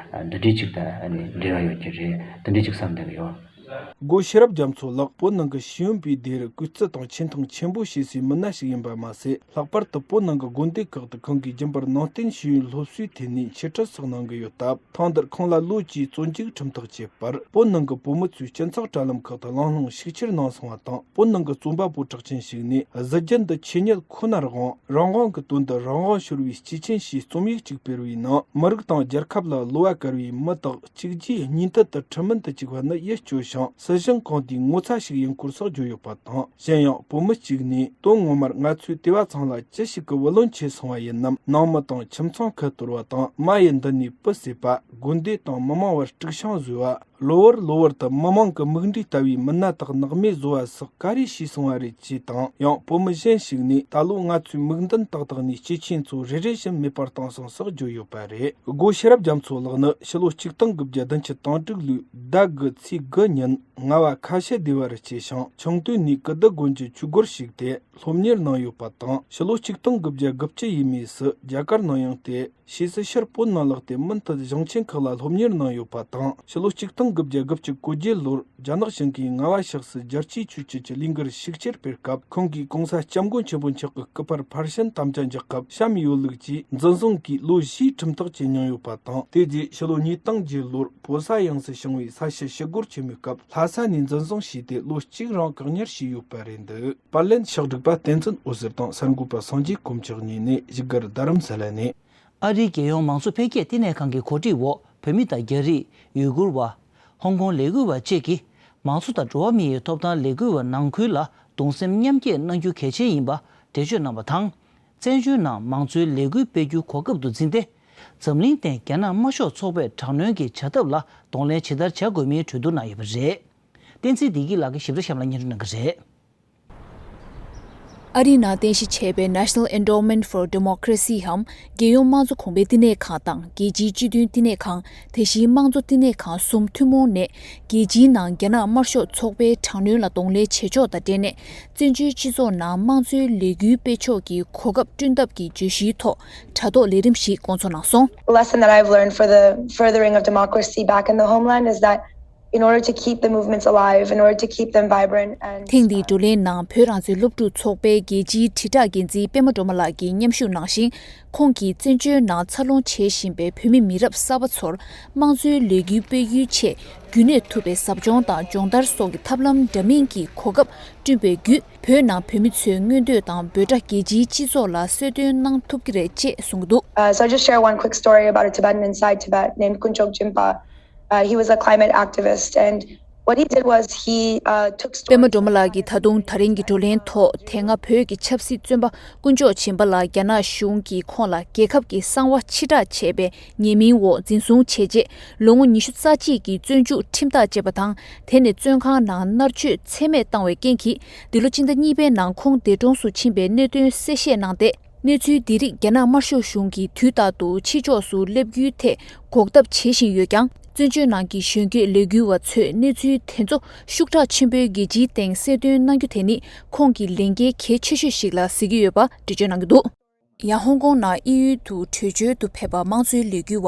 འདི་འདྲའི་ཅིག་དང་ཨ་ནི་འབྲེལ་བ་ཡོད་ཀྱི་རེད། དེ་འདྲའི་ཅིག་བསམ་བསྡད་ཀྱི་ཡོད། སྒོ་ཤེས་རབ་རྒྱ་མཚོ་ལགས་བོད་ནང་གི་ཤེས་ཡོན་པའི་སྡེ་རུ་གུས་བརྩི་དང་ཆེ་མཐོང་ཆེན་པོ་བྱེད་སའི་མི་སྣ་ཞིག་ཡིན་པ་མ་ཟད། ལྷག་པར་དུ་བོད་ནང་གི་དགོན་སྡེ་ཁག་ཏུ་ཁོང་གིས་རྒྱུན་པར་ནང་བསྟན་ཤེས་ཡོན་སློབ་གསོའི་ཐད་ནས་འཆད་ཁྲིད་སོགས་གནང་གི་ཡོད་སྟབས། ཐེངས་འདིར་ཁོང་ལ་ལོ་བཅུའི་བཙོན་འཇུག་ཁྲིམས་ཐག་བཅད་པར། བོད་ནང་གི་བོད་མི་ཚོས་སྤྱི་ཚོགས་དྲ་ལམ་ཁག་ཏུ་གླེང་སློང་ཤུགས་ཆེར་གནང་སོང་བ་དང་། བོད་ནང་གི་རྩོམ་པ་པོ་གྲགས་ཅན་ཞིག་ནས། གཟི་རྒྱན་དུ་ཆོས་ཉིད་ཁོ་ནར་དབང་། རང་དབང་གི་དོན་དུ་རང་དབང་ཤོར་བའི་སྐྱེས་ཆེན་ཞེས་རྩོམ་ཡིག་ཅིག་སྤེལ་བའི་ནང་། མི་རིགས་དང་རྒྱལ་ཁབ་ལ་བསླུ་བ་བཀལ་བའི་མི་དག་གཅིག་རྗེས་གཉིས་མཐུད་དུ་ཁྲིམས་མིན་དུ་བཅུག་པ་ནི་ཡིད་སྐྱོ་ཞིང་། ཀྱང་སྲིད་གཞུང་གང་དེའི་ངོ་ཚ་ཞིག་ཡིན་སྐོར་སོགས་བརྗོད་ཡོད་པ་དང་། གཞན་ཡང་བོད་མི་གཅིག་ནས། དོན་ངོ་མར་ང་ཚོའི་དེ་བ་ཚང་ལ་ཅི་ཞིག་གི་བུ་ལོན་ཆད་སོང་བ་ཡིན་ནམ། ནང་མི་དང་ཁྱིམ་ཚང་ཁ་གཏོར་བ་དང་། མ་ཡི་མདུན་ནས་སྤུ་བསད་པ། དགོན་སྡེ་དང་མི་མང་བར་དཀྲུག་ཤིང་བཟོས་པ། གློ་བུར་གློ་བུར་དུ་མི་མང་གི་མིག་འབྲས་ལྟ་བུའི་མི་སྣ་དག་ནག་མེད་བཟོ་བ་སོགས་ག་རེ་བྱས་སོང་བ་རེད་ཅེས་དང་། ཡང་བོད་མི་གཞན་ཞིག་ནས། ད་ལོ་ང་ཚོའི་མིག་མདུན་ཏག་ཏག་ནས་སྐྱེས་ཆེན་ཚོ་རེ་རེ་བཞིན་མེད་པར་བཏང་སོང་སོགས་བརྗོད་ཡོད་པ་རེད། སྒོ་ཤེས་རབ་རྒྱ་མཚོ་ལགས་ནི་ཕྱི་ལོ་ཆིག་སྟོང་དགུ་བརྒྱ་བདུན་ཅུ་དོན་དྲུག་ལོའི་ཟླ་དགུ་ཚེས་དགུ་ཉིན་རྔ་བ་ཁ་ཤས་སྡེ་བར་སྐྱེས་ཤིང་། ཆུང་དུས་ནས་ཀི་ཏི་དགོན་གྱི་ཆོས་སྒོར་ཞུགས་ཏེ་སློབ་གཉེར་གནང་ཡོད་པ་དང་། ཕྱི་ལོ་ཆིག་སྟོང་དགུ་བརྒྱ་དགུ་བཅུ་ཡས་མས་སུ་རྒྱ་གར་ནང་ཡོང་སྟེ། ཕྱིས་སུ་ཕྱིར་བོད་ནང་ལོག་སྟེ་མུ་མཐུད་གཞུང་ཆེན་ཁག་ལ་སློབ་གཉེར་གནང་ཡོད་པ་དང་། ཕྱི་ལོ་ཆིག་སྟོང་དགུ་བརྒྱ་དགུ་བཅུ་གོ་བརྒྱད་ལོར་རྒྱ་ནག་གཞུང་གིས་རྔ་བ་ཕྱོགས་སུ་རྒྱལ་སྤྱིའི་ཆོས་བརྒྱུད་ཀྱི་ལས་འགུལ་ཤུགས་ཆེར་སྤེལ་སྐབས། ཁོང་གིས་གོང་ས་སྐྱབས་མགོན་ཆེན་པོ་མཆོག་གི་སྐུ་པར་ཕར་ཕྱིན་དམ་བཅའ་འཇོག་སྐབས་བཤམས་ཡོད་ལུགས་ཀྱིས་འཛིན་བཟུང་གིས་ལོ་བཞིའི་ཁྲིམས་ཐག་བཅད་མྱོང་ཡོད་པ་དང་། དེ་རྗེས་ཕྱི་ལོ་ཉིས་སྟོང་བརྒྱད་ལོར་བོད་ས་ཡོངས་སུ་བྱུང་བའི་ས་ཞི་ཞི་རྒོལ་ཆེན་མོའི་སྐབས་ལྷ་ས་ནས་འཛིན་བཟུང་བྱས་ཏེ་ལོ་གཅིག་རིང་བཀག་ཉར་བྱས་ཡོད་པ་རེད་འདུག་པར་ལེན་ཕྱག་སྒྲིག་པ་བསྟན་འཛིན་འོད་ཟེར་དང་གསར་འགོད་པ་སངས་རྒྱས་དཀོན་མཆོག་གཉིས་ནས་བཞུགས་སྒར་རྡ་རམ་ས་ལ་ནས། ཨ་རིའི་རྒྱལ་ཡོངས་མང་གཙོ་འཕེལ་རྒྱས་བསྟི་གནས་ཁང་གི་གོ་སྒྲིག་འོག་བོད་མི་དང་རྒྱ་རིགས། ཡུ་གུར་བ། ཧོང་ཀོང་ལས་འགུལ་བ་བཅས་ཀྱིས་མང་གཙོ་དང་འགྲོ་བ་མིའི་ཐོབ་ཐང་ལས་འགུལ་བ་ནང་ཁུལ་ལ་གདུང་སེམས་མཉམ་སྐྱེད་གནང་རྒྱུ་གལ་ཆེན་ཡིན་པ་འགྲེལ་བརྗོད་གནང་བ་དང་། བཙན་བྱོལ་ནང་མང་གཙོའི་ལས་འགུལ་སྤེལ་རྒྱུ་གོ་སྐབས་དུ་འཛིན་ཏེ། འཛམ་གླིང་སྟེང་རྒྱ་ནག་དམར་ཤོག་ཚོགས་པས་དྲག་གནོན་གྱི་བྱ་ཐབས་ལ་གདོང་ལེན་ཇི་ལྟར་བྱ་དགོས་མིན་གྲོས་བསྡུར་གནང་ཡོད་པ་རེད། བསྟན་འཛིན་བདེ་སྐྱིད་ལགས་ཀྱིས་ཞིབ་ཕྲ་གཤམ་ལ་སྙན་སྒྲོན་གནང་གི་རེད། ཨ་རིའི་ནང་རྟེན་གཞི་བྱས་པའི་National Endowment for Democracy འམ་རྒྱལ་ཡོངས་དམངས་གཙོ་གོང་འཕེལ་བསྟི་གནས་ཁང་དང་རྒྱལ་སྤྱིའི་སྤྱི་མཐུན་བསྟི་གནས་ཁང་། དེ་བཞིན་དམངས་གཙོ་བསྟི་གནས་ཁང་གསུམ་ཐུན་མོང་ནས་རྒྱལ་སྤྱིའི་ནང་རྒྱ་ནག་དམར་ཤོག་ཚོགས་པའི་དྲག་གནོན་ལ་གདོང་ལེན་བྱེད་ཕྱོགས་དང་འབྲེལ་ནས། བཙན་བྱོལ་སྤྱི་ཚོགས་ནང་དམངས་གཙོའི་ལས་འགུལ་སྤེལ་ཕྱོགས་ཀྱི་གོ་སྐབས་བསྐྲུན་ཐབས་ཀྱི་བརྗོད་གཞིའི་ཐོག་དྲ་ཐོག་ལས་རིམ་ཞིག་བསྐོང་ཚོགས་གནང་སོང་། The lesson that I've learned for the furthering of democracy back in the homeland is that in order to keep the movements alive, in order to keep them vibrant and ཐེངས་འདིའི་བགྲོ་གླེང་ནང་བོད་རང་བཙན་སློབ་ཕྲུག་ཚོགས་པའི་རྒྱལ་སྤྱིའི་དྲིལ་བསྒྲགས་འགན་འཛིན་པད་མ་སྒྲོལ་མ་ལགས་ཀྱིས་མཉམ་ཞུགས་གནང་ཞིང་། ཁོང་གིས་བཙན་བྱོལ་ནང་འཚར་ལོངས་བྱེད་བཞིན་པའི་བོད་མི་མི་རབས་གསར་པ་ཚོར་དམངས་གཙོའི་ལས་འགུལ་སྤེལ་རྒྱུའི་ཆེད་རྒྱུན་གནས་ཐུབ་པའི་ཟབ་སྦྱོང་དང་སྦྱོང་བརྡར་སོགས་ཀྱི་ཐབས་ལམ་འདྲ་མིན་གྱི་གོ་སྐབས་བསྐྲུན་པའི་བརྒྱུད། བོད་ནང་བོད་མི་ཚོའི་མངོན་འདོད་དང་འབོད་སྒྲ་རྒྱལ་སྤྱིའི་སྤྱི་ཚོགས་ལ་གསལ་སྟོན་གནང་ཐུབ་ཀྱི་རེད་ཅེས་གསུངས་འདུག Uh, so I'll just share one quick story about a Tibetan inside Tibet named Kunchok Jinpa. Uh, he was a climate activist, and what he did was he uh, took པད་མ་སྒྲོལ་མ་ལགས་ཀྱིས་ད་དུང་ད་རིང་གི་བགྲོ་གླེང་ཐོག་དེ་སྔ་བོད་ཀྱི་ཆབ་སྲིད་བཙོན་པ་དཀོན་མཆོག་སྦྱིན་པ་ལགས་རྒྱ་ནག་གཞུང་གིས་ཁོང་ལ་རྒྱལ་ཁབ་ཀྱི་གསང་བ་ཕྱིར་བསྒྲགས་བྱས་པའི་ཉེས་མིང་འོག་འཛིན་བཟུང་བྱས་རྗེས། ལོ་ངོ་ཉི་ཤུ་རྩ་གཅིག་གི་བཙོན་འཇུག་ཁྲིམས་ཐག་བཅད་པ་དང་། དེ་ནས་བཙོན་ཁང་ནང་མནར་གཅོད་ཚད་མེད་བཏང་བའི་རྐྱེན་གྱིས། འདི་ལོ་སྤྱི་ཟླ་གཉིས་པའི་ནང་ཁོང་འདས་གྲོངས་སུ་ཕྱིན་པའི་གནད་དོན་གསལ་བཤད་གནང་སྟེ། གནས་ཚུལ་འདི་རིགས་རྒྱ་ནག་དམར་ཤོག་གཞུང་གིས་དུས་རྟག་ཏུ་ཕྱི་ཕྱོགས་སུ་སླེབས་རྒྱུའི་ཐད་འགོག་ཐབས་བྱེད་བཞིན་ཡོད་ཀྱང་། བཙོན་བྱོལ་ནང་གི་གཞོན་སྐྱེས་ལས་འགུལ་བ་ཚོས་གནས་ཚུལ་དེ་ཚོ་ཤུགས་དྲག་ཆེན་པོས་རྒྱལ་སྤྱིའི་སྟེང་གསལ་སྟོན་གནང་རྒྱུ་དེ་ནི་ཁོང་གི་ལས་འགན་གལ་ཆེ་ཤོས་ཤིག་ལ་གཟིགས་ཀྱི་ཡོད་པ་འགྲེལ་བརྗོད་གནང་གི་འདུག་ཡང་ཧོང་ཀོང་ནང་དབྱིན་ཡུལ་དུ་བྲོས་བྱོལ་དུ་ཕེབས་པ་དམངས་གཙོའི་ལས་འགུལ་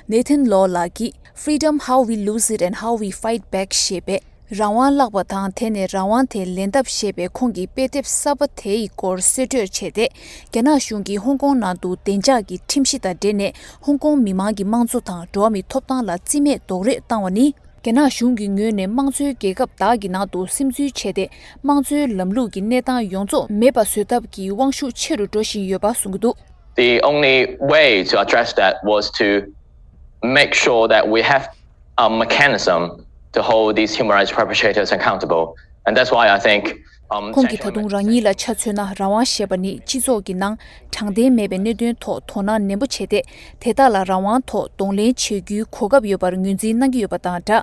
བ་Nathan Law ལགས་ཀྱིས་Freedom, How We Lose It and How We Fight Back ཞེས་པའི་རང་དབང་བརླགས་པ་དང་དེ་ནས་རང་དབང་དེ་ལེན་ཐབས་ཞེས་པའི་ཁོང་གི་དཔེ་དེབ་གསར་པ་དེའི་སྐོར་གསེད་བཀྲོལ་བྱས་ཏེ། རྒྱ་ནག་གཞུང་གིས་ཧོང་ཀོང་ནང་དུ་བདེ་འཇགས་ཀྱི་ཁྲིམས་གཞི་དང་འབྲེལ་ནས་ཧོང་ཀོང་མི་མང་གི་དམངས་གཙོ་དང་འགྲོ་བ་མིའི་ཐོབ་ཐང་ལ་རྩིས་མེད་རྡོག་རོལ་བཏང་བ་ནི། རྒྱ་ནག་གཞུང་གི་ངོས་ནས་དམངས་གཙོའི་རྒྱལ་ཁབ་དག་གི་ནང་དུ་སིམ་འཛུལ་བྱས་ཏེ། དམངས་གཙོའི་ལམ་ལུགས་ཀྱི་གནས་སྟངས་ཡོངས་རྫོགས་མེད་པ་བཟོ་ཐབས་ཀྱི་དབང་ཤུགས་ཆེ་རུ་འགྲོ་བཞིན་ཡོད་པ་གསུངས་ཀྱི་འདུག The only way to address that was to make sure that we have a mechanism to hold these human rights perpetrators accountable. And that's why I think, um, ཁོང་གིས་ད་དུང་རང་ཉིད་ལ་ཆ་མཚོན་ན། རང་དབང་ཞེས་པ་ནི་སྤྱི་ཚོགས་ཀྱི་ནང་དྲང་བདེན་མེད་པའི་གནད་དོན་ཐོག་དོ་སྣང་ནན་པོ་བྱས་ཏེ། དེ་དག་ལ་རང་དབང་ཐོག་གདོང་ལེན་བྱེད་རྒྱུའི་གོ་སྐབས་ཡོད་པར་ངོས་འཛིན་གནང་གི་ཡོད་པ་དང་སྦྲགས།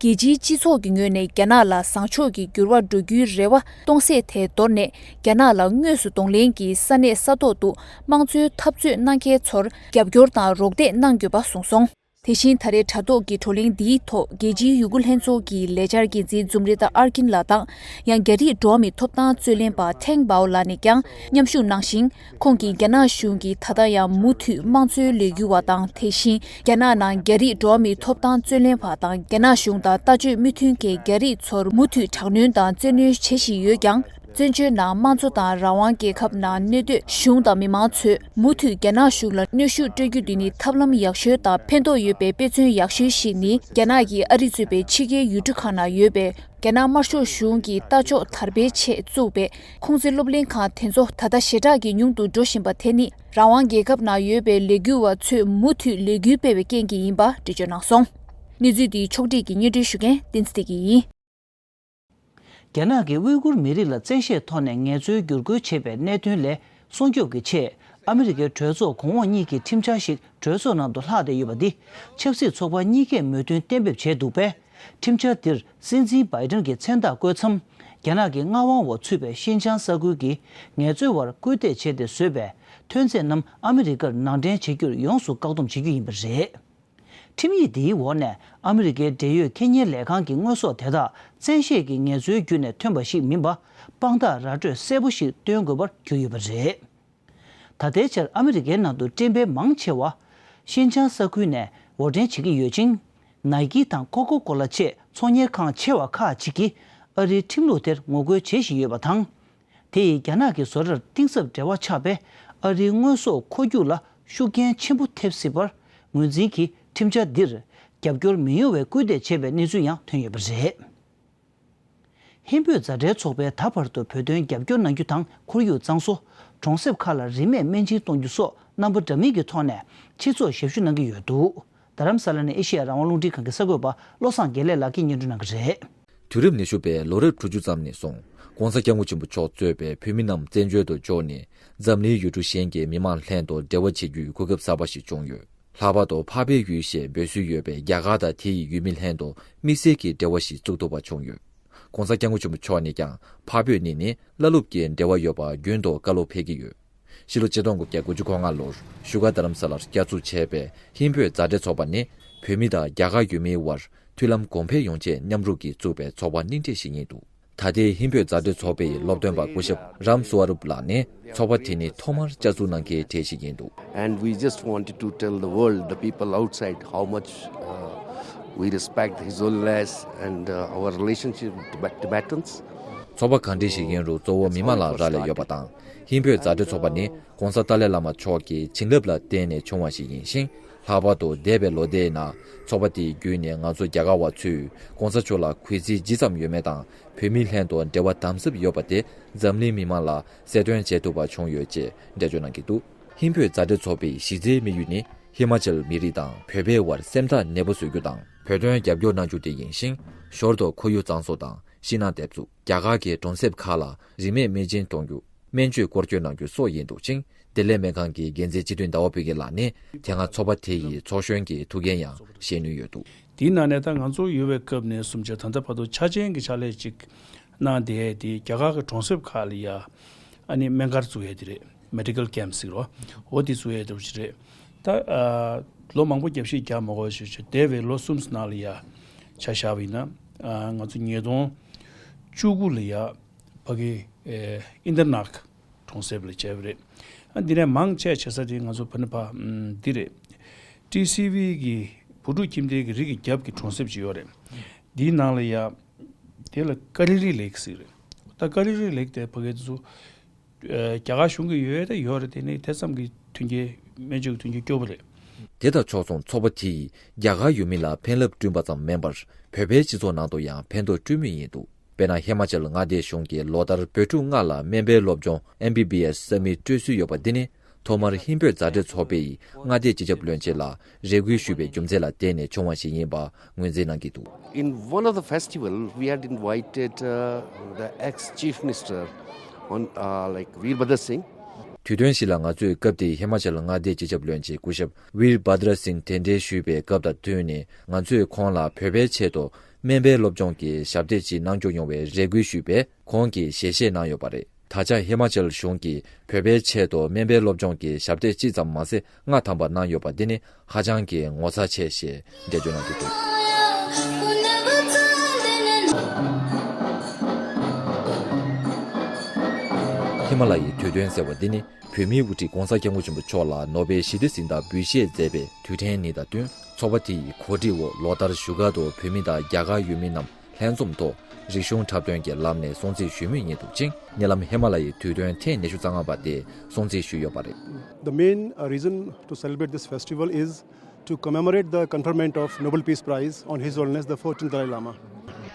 རྒྱལ་སྤྱིའི་སྤྱི་ཚོགས་ཀྱི་ངོས་ནས་རྒྱ་ནག་ལ་བཟང་ཕྱོགས་ཀྱི་འགྱུར་བ་འགྲོ་རྒྱུའི་རེ་བ་གཏོང་ཟད་དེ་དོར་ནས། རྒྱ་ནག་ལ་དངོས་སུ་གདོང་ལེན་གྱིས་ས་གནས་ས་ཐོག་ཏུ་དམངས་གཙོའི་འཐབ་རྩོད་གནང་མཁན་ཚོར་རྒྱབ་སྐྱོར་དང་རོགས་འདེགས་གནང་དགོས་པ་གསུངས་སོང་། དེ་བཞིན་ད་རེས་དྲ་ཐོག་གི་བགྲོ་གླེང་འདིའི་ཐོག་རྒྱལ་སྤྱིའི་ཡུ་གུར་ལྷན་ཚོགས་ཀྱི་ལས་འཆར་འགན་འཛིན་ཛུམ་རི་ཏཱ་ཨར་ཀིན་ལགས་དང་། ཡང་རྒྱ་རིགས་འགྲོ་བ་མིའི་ཐོབ་ཐང་རྩོད་ལེན་པ་ཐེང་པའོ་ལགས་ནས་ཀྱང་མཉམ་ཞུགས་གནང་ཞིང་། ཁོང་གིས་རྒྱ་ནག་གཞུང་གིས་ད་ལྟ་ཡང་མུ་མཐུད་དམངས་གཙོའི་ལས་འགུལ་བ་དང་། དེ་བཞིན་རྒྱ་ནག་ནང་རྒྱ་རིགས་འགྲོ་བ་མིའི་ཐོབ་ཐང་རྩོད་ལེན་པ་དང་། རྒྱ་ནག་གཞུང་དང་ལྟ་སྤྱོད་མི་མཐུན་མཁན་རྒྱ་རིགས་ཚོར་མུ་མཐུད་དྲག་གནོན་དང་བཙན་གནོན་བྱེད་བཞིན་ཡོད་ཀྱང་། བཙན་བྱོལ་ནང་དམངས་གཙོ་དང་རང་དབང་རྒྱལ་ཁབ་ནང་གནས་སྡོད་གཞུང་དང་མི་མང་ཚོས་མུ་མཐུད་རྒྱ་ནག་གཞུང་ལ་གནོན་ཤུགས་སྤྲོད་རྒྱུ་འདི་ནི་ཐབས་ལམ་ཡག་ཤོས་དང་ཕན་ཐོགས་ཡོད་པའི་དཔེ་མཚོན་ཡག་ཤོས་ཤིག་ནི། རྒྱ་ནག་གིས་ཨ་རི་གཙོས་པའི་ཕྱི་རྒྱལ་ཡུལ་གྲུ་ཁག་ནང་ཡོད་པའི་རྒྱ་ནག་དམར་ཤོག་གཞུང་གི་ལྟ་ཕྱོགས་དར་སྤེལ་ཆེད་བཙུགས་པའི་ཁུང་ཙི་སློབ་གླིང་ཁང་དེ་ཚོ་ད་ལྟ་ཞེ་དྲག་གི་ཉུང་དུ་འགྲོ་བཞིན་པ་དེ་ནི། རང་དབང་རྒྱལ་ཁབ་ནང་ཡོད་པའི་ལས་འགུལ་བ་ཚོས་མུ་མཐུད་ལས་འགུལ་སྤེལ་བའི་རྐྱེན་གྱིས་ཡིན་པ་འགྲེལ་བརྗོད་གནང་སོང་། གནས་ཚུལ་འདི་ཕྱོགས་སྒྲིག་གིས་སྙན་སྒྲོན་ཞུ་མཁན་བསྟན་འཛིན་བདེ་སྐྱིད་ཡིན། རྒྱ་ནག་གིས་ཝུའི་གུར་མི་རིགས་ལ་བཙན་ཤེད་ཐོག་ནས་ངལ་རྩོལ་བསྒྱུར་བཀོལ་བྱས་པའི་གནད་དོན་ལས་སྲུང་སྐྱོབ་ཀྱི་ཆེད། ཨ་མི་རི་ཀའི་གྲོས་ཚོགས་གོང་འོག་གཉིས་ཀྱི་ཁྲིམས་འཆར་ཞིག་གྲོས་ཚོགས་ནང་དུ་ལྷག་བསྡད་ཡོད་པ་འདི། ཆབ་སྲིད་ཚོགས་པ་གཉིས་ཀས་མོས་མཐུན་གཏན་འབེབས་བྱས་འདུག་པས། ཁྲིམས་འཆར་འདིར་སྲིད་འཛིན་བྷའི་ཏིན་གྱི་མཚན་རྟགས་བཀོད་མཚམས། རྒྱ་ནག་གི་མངའ་དབང་འོག་ཚུད་པའི་ཤིན་ཅང་ས་ཁུལ་གྱི་ངལ་རྩོལ་བར་སྐུལ་འདེད་བྱས་ཏེ་བཟོས་པའི་ཐོན་རྫས་རྣམས་ཨ་མི་རི་ཀར་ནང་འདྲེན་བྱེད་རྒྱུར་ཡོངས་སུ་བཀག་སྡོམ་བྱེད་རྒྱུ་ཡིན་པ་རེད། ཁྲིམས་ཡིག་འདིའི་འོག་ནས་ཨ་མི་རི་ཀའི་འབྲེལ་ཡོད་ཁེ་གཉེར་ལས་ཁང་གི་དངོས་ཟོག་དེ་དག་བཙན་ཤེད་ཀྱིས་ངལ་རྩོལ་བརྒྱུད་ནས་ཐོན་པ་ཞིག་མིན་པ། དཔང་རྟགས་ར་སྤྲོད་གསལ་པོ་ཞིག་སྟོན་དགོས་པར་གྱུར་ཡོད་པ་རེད། ད་ལྟའི་ཆར་ཨ་མི་རི་ཀའི་ནང་དུ་སྤྲིན་པའི་མང་ཆེ་བ་ཤིན་ཅང་ས་ཁུལ་ནས་འོར་འདྲེན་བྱེད་ཀྱི་ཡོད་ཅིང་། ནའི་ཀི་དང་ཀོ་ཀོ་ཀོ་ལ་བཅས་ཚོང་གཉེར་ཁང་ཆེ་བ་ཁག་ཅིག་གིས་ཨ་རིའི་ཁྲིམས་ལུགས་དེར་ངོ་རྒོལ་བྱེད་བཞིན་ཡོད་པ་དང་། དེ་ཡིས་རྒྱ་ནག་གི་བཟོ་གྲྭར་གཏིང་ཟབ་འབྲེལ་བ་ཆགས་པས། ཨ་རིའི་དངོས་ཟོག་མཁོ་རྒྱུག་ལ་ཤུགས་རྐྱེན་ཆེན་པོ་ཐེབས་སྲིད་པར་ངོས་འཛིན་གྱིས། ཁྲིམས་འཆར་འདིར་རྒྱབ་སྐྱོར་མི་ཡོང་བའི་སྐུལ་འདེད་བྱས་པའི་གནས་ཚུལ་ཡང་ཐོན་ཡོད་པ་རེད། ཧིན་བོད་མཛའ་འབྲེལ་ཚོགས་པས་ད་བར་དུ་བོད་དོན་རྒྱབ་སྐྱོར་གནང་རྒྱུ་དང་། ཁོར་ཡུག་གཙང་བཟོ། གྲོང་གསེབ་ཁག་ལ་རིན་མེད་སྨན་སྦྱིན་གཏོང་རྒྱུ་སོགས་རྣམ་པ་འདྲ་མིན་གྱི་ཐོག་ནས་སྤྱི་ཚོགས་ཞབས་ཞུ་གནང་གི་ཡོད་འདུག་རྡ་རམ་ས་ལ་ནས་ཨེ་ཤེ་ཡ་རང་དབང་རླུང་འཕྲིན་ཁང་གི་གསར་འགོད་པ་བློ་བཟང་དགེ་ལེགས་ལགས་ཀྱིས་སྙན་སྒྲོན་གནང་གི་རེད། དུས་རབས་ཉི་ཤུ་པའི་ལོ་རབས་དྲུག་ཅུ་ཙམ་ནས་བཟུང་༸གོང་ས་༸སྐྱབས་མགོན་ཆེན་པོ་མཆོག་གཙོས་པའི་བོད་མི་རྣམས་བཙན་བྱོལ་དུ་འབྱོར་ནས། འཛམ་གླིང་ཡུལ་གྲུ་གཞན་གྱི་མི་མང་ལྷན་དུ་འབྲེལ་བ་བྱེད་རྒྱུའི་གོ་སྐབས་གསར་པ་ཞིག་བྱུང་ཡོད། ལྷག་པར་དུ་འཕགས་པའི་ཡུལ་ཞེས་འབོད་སྲོལ་ཡོད་པའི་རྒྱ་གར་དང་དེ་ཡི་ཡུལ་མི་ལྷན་དུ་དམིགས་བསལ་གྱི་འབྲེལ་བ་ཞིག་བཙུགས་ཐུབ་པ་བྱུང་ཡོད། ༸གོང་ས་༸སྐྱབས་མགོན་ཆེན་པོ་མཆོག་ནས་ཀྱང་འཕགས་བོད་གཉིས་ནི་བླ་སློབ་ཀྱི་འབྲེལ་བ་ཡོད་པ་རྒྱུན་དུ་བཀའ་སློབ་ཕེབས་ཀྱི་ཡོད། ཕྱི་ལོ་ཆིག་སྟོང་དགུ་བརྒྱ་དགུ་བཅུ་གོ་ལྔ་ལོར་བཞུགས་སྒར་རྡ་རམ་ས་ལར་བསྐྱར་འཛུགས་བྱས་པའི་ཧིན་བོད་མཛའ་འབྲེལ་ཚོགས་པ་ནི། བོད་མི་དང་རྒྱ་གར་ཡུལ་མིའི་དབར་མཐུན་ལམ་གོང་འཕེལ་ཡོང་ཆེད་མཉམ་རུབ་ཀྱིས་བཙུགས་པའི་ཚོགས་པ་རྙིང་གྲས་ཤིག་ཡིན་འདུག་ད་ལྟའི་ཧིན་བོད་མཛའ་འབྲེལ་ཚོགས་པའི་སློབ་སྟོན་པ་སྐུ་ཞབས་རམ་སུ་ཝ་རུབ་ལགས་ནས། ཚོགས་པ་དེ་ནི་ཐོག་མར་བསྐྱར་འཛུགས་གནང་མཁན་གྲས་ཤིག་ཡིན་འདུག And we just wanted to tell the world, the people outside, how much uh, we respect His Holiness and uh, our relationship with Tibet- Tibetans. ཚོགས་པ་གང་འདྲ་ཞིག་ཡིན་རུང་གཙོ་བོ་མི་མང་ལ་རག་ལས་ཡོད་པ་དང་། ཧིན་བོད་མཛའ་འབྲེལ་ཚོགས་པ་ནི་༸གོང་ས་ཏཱ་ལའི་བླ་མ་མཆོག་གི་བྱིན་རླབས་ལ་བརྟེན་ནས་བྱུང་བ་ཞིག་ཡིན་ཞིང་། ལྷག་པར་དུ་འདས་པའི་ལོ་ཟླའི་ནང་ཚོགས་པ་དེའི་བརྒྱུད་ནས་ང་ཚོ་རྒྱ་གར་བ་ཚོས་༸གོང་ས་མཆོག་ལ་གུས་བརྩི་ཇི་ཙམ་ཡོད་མེད་དང་། བོད་མིའི་ལྷན་དུ་འབྲེལ་བ་དམ་ཟབ་ཡོད་པ་དེ་འཛམ་གླིང་མི་མང་ལ་གསལ་སྟོན་བྱེད་ཐུབ་པ་བྱུང་ཡོད་ཅེས་འགྲེལ་བརྗོད་གནང་གི་འདུག་ཧིན་བོད་མཛའ་འབྲེལ་ཚོགས་པའི་གཞི་རྩའི་དམིགས་ཡུལ་ནི་ཧི་མ་ཅལ་མི་རིགས་དང་བོད་པའི་དབར་སེམས་ཐག་ནན་པོ་བཟོ་རྒྱུ་དང་། བོད་དོན་རྒྱབ་སྐྱོར་གནང་རྒྱུ་དེ་ཡིན་ཞིང་། ཞོར་དུ་ཁོར་ཡུག་གཙང་བཟོ་དང་ཤིང་ནགས་འདེབས་འཛུགས། རྒྱ་གར་གྱི་གྲོང་གསེབ་ཁག་ལ་རིན་མེད་སྨན་སྦྱིན་གཏོང་རྒྱུ། སྨན་བཅོས་སྐོར་སྐྱོད་གནང་རྒྱུ་སོགས་ཡིན་འདུག་ཅིང་། བདེ་ལེགས་སྨན་ཁང་གི་འགན་འཛིན་སྤྱི་འཐུས་ཟླ་བ་བྷེ་ཀེ་ལགས་ནས་དེ་སྔ་ཚོགས་པ་དེ་ཡི་ཚོགས་གཞོན་གྱི་ཐུགས་འགན་ཡང་བཞེས་ནུས་ཡོད་འདུག་དེའི་ནང་ནས་ད་ང་ཚོ་ཡོད་པའི་སྐབས་ནས་བཟུང་བྱས་ད་ལྟ་བར་དུ་འཆར་ཅན་གྱི་ཕྱག་ལས་ཅིག་གནང་བསྡད་དེ། རྒྱ་གར་གྱི་གྲོང་གསེབ་ཁག་ལ་ཡ་ཨ་ནི་སྨན་སྒར་བཙུགས་ཡས་དེ་རེད། Medical Camp་ཟེར་རོ། འོ་དེ་བཙུགས་ཡས་དེ་རེད། ད་ཨ་ལོ་མང་པོ་རྒྱབ་བཤིག་རྒྱག་མ་དགོས་ཞེས་བྱས། འདས་པའི་ལོ་གསུམ་ནང་ལ་ཡ་ཆ་བཞག་པ་ཡིན་ན། ཨ་ང་ཚོ་ཉིས་སྟོང་བཅུ་དགུ་ལ་ཡ་ཕ་གི་ཨེ་ཨིན་དར་ནག་གྲོང་གསེབ་ལ་བྱས་པ་རེད། ཨ་འདི་ནས་མང་ཆེ་བྱེད་ས་དེ་ང་ཚོ་ཕ་ནི་ཕ་ཨམ་འདི་རེད། ཊི་སི་ཝི་གི་བུ་ཕྲུག་ཁྱིམ་སྡེ་གི་རིགས་ཀྱི་རྒྱབ་ཀྱི་གྲོང་གསེབ་ཅིག་ཡོད་རེད། འདིའི་ནང་ལ་ཡ་དེ་ལ་ཀ་ལི་རི་ལེག་ཟེར་རེད། ད་ཀ་ལི་རི་ལེག་དེ་ཕ་གི་ཚོ་ཨ་རྒྱ་གར་གཞུང་གི་ཡོད་ད་ཡོད་རེད། དེ་ནི་དེ་ཙམ་གྱི་མཐུན་རྐྱེན་སྨན་བཅོས་ཀྱི་མཐུན་རྐྱེན་སྐྱོ་པོ་རེད། དེ་དང་ཕྱོགས་མཚུངས་ཚོགས་པ་དེ་ཡིས་རྒྱ་གར་ཡུལ་མི་ལ་ཕན་རླབས་བསྐྲུན་པ་ཙམ་མིན་པར་བོད་པའི་སྤྱི་ཚོགས་ནང་དུ་ཡང་ཕན་ཐོགས་བསྐྲུན་མུས་ཡིན་འདུག་དཔེར་ན་ཧི་མ་ཅལ་མངའ་སྡེ་གཞུང་གིས་ལོ་ལྟར་བོད་ཕྲུག་ལྔ་ལ་སྨན་པའི་སློབ་སྦྱོང་ཨེམ་བི་བི་ཨེས་ས་མིག་སྤྲོད་སྲོལ་ཡོད་པ་འདི་ནི་ཐོག་མར་ཧིན་བོད་མཛའ་འབྲེལ་ཚོགས་པའི་མངའ་སྡེ་སྤྱི་ཁྱབ་བློན་ཆེན་ལ་རེ་སྐུལ་ཞུས་པའི་རྒྱུ་མཚན་ལ་བརྟེན་ནས་བྱུང་བ་ཞིག་ཡིན་པ་ངོས་འཛིན་གནང་གི་འདུག In one of the festival, we had invited uh, the ex-chief minister on uh, like Veer Bhadra Singh. དུས་སྟོན་ཞིག་ལ་ང་ཚོས་སྐབས་དེའི་ཧི་མ་ཅལ་མངའ་སྡེའི་སྤྱི་ཁྱབ་བློན་ཆེན་སྐུ་ཞབས་ཝིར་བྷ་དྲ་སིང་གདན་འདྲེན་ཞུས་པའི་སྐབས་དང་བསྟུན་ནས་ང་ཚོས་ཁོང་ལ་བོད་པའི་ཆེད་དུ་སྨན་པའི་སློབ་སྦྱོང་གི་ཞབས་སྟེགས་ཅིག་གནང་སྐྱོང་ཡོང་བའི་རེ་སྐུལ་ཞུས་པས་ཁོང་གིས་ཞལ་བཞེས་གནང་ཡོད་པ་རེད། ད་ཆ་ཧི་མ་ཅལ་གཞུང་གིས་བོད་པའི་ཆེད་དུ་སྨན་པའི་སློབ་སྦྱོང་གི་ཞབས་སྟེགས་གཅིག་ཙམ་མ་ཟད་ལྔ་ཐམ་པ་གནང་ཡོད་པ་འདི་ནི་ཧ་ཅང་གི་ངོ་མཚར་ཆེ་ཞེས་འགྲེལ་བརྗོད་གནང་གི་འདུག་ཧི་མ་ལ་ཡའི་དུས་སྟོན་ཟེར་བ་འདི་ནི་བོད་མིའི་དབུ་ཁྲིད་༸གོང་ས་༸སྐྱབས་མགོན་ཆེན་པོ་མཆོག་ལ་ནོ་བེལ་ཞི་བདེ་གཟེངས་རྟགས་འབུལ་བཞེས་མཛད་པའི་དུས་དྲན་ཉིན་དང་བསྟུན་ཚོགས་པ་དེ་ཡི་གོ་སྒྲིག་འོག་ལོ་ལྟར་བཞུགས་སྒར་དུ་བོད་མི་དང་རྒྱ་གར་ཡུལ་མི་རྣམས་ལྷན་འཛོམས་ཐོག་རིག་གཞུང་འཁྲབ་སྟོན་གྱི་ལམ་ནས་སྲུང་བརྩི་ཞུ་མུས་ཡིན་འདུག་ཅིང་། ཉེ་ལམ་ཧི་མ་ལ་ཡའི་དུས་སྟོན་ཐེངས་ཉི་ཤུ་རྩ་ལྔ་པ་དེ་སྲུང་བརྩི་ཞུས་ཡོད་པ་རེད། The main uh, reason to celebrate this festival is to commemorate the conferment of Nobel Peace Prize on His Holiness the fourteenth Dalai Lama.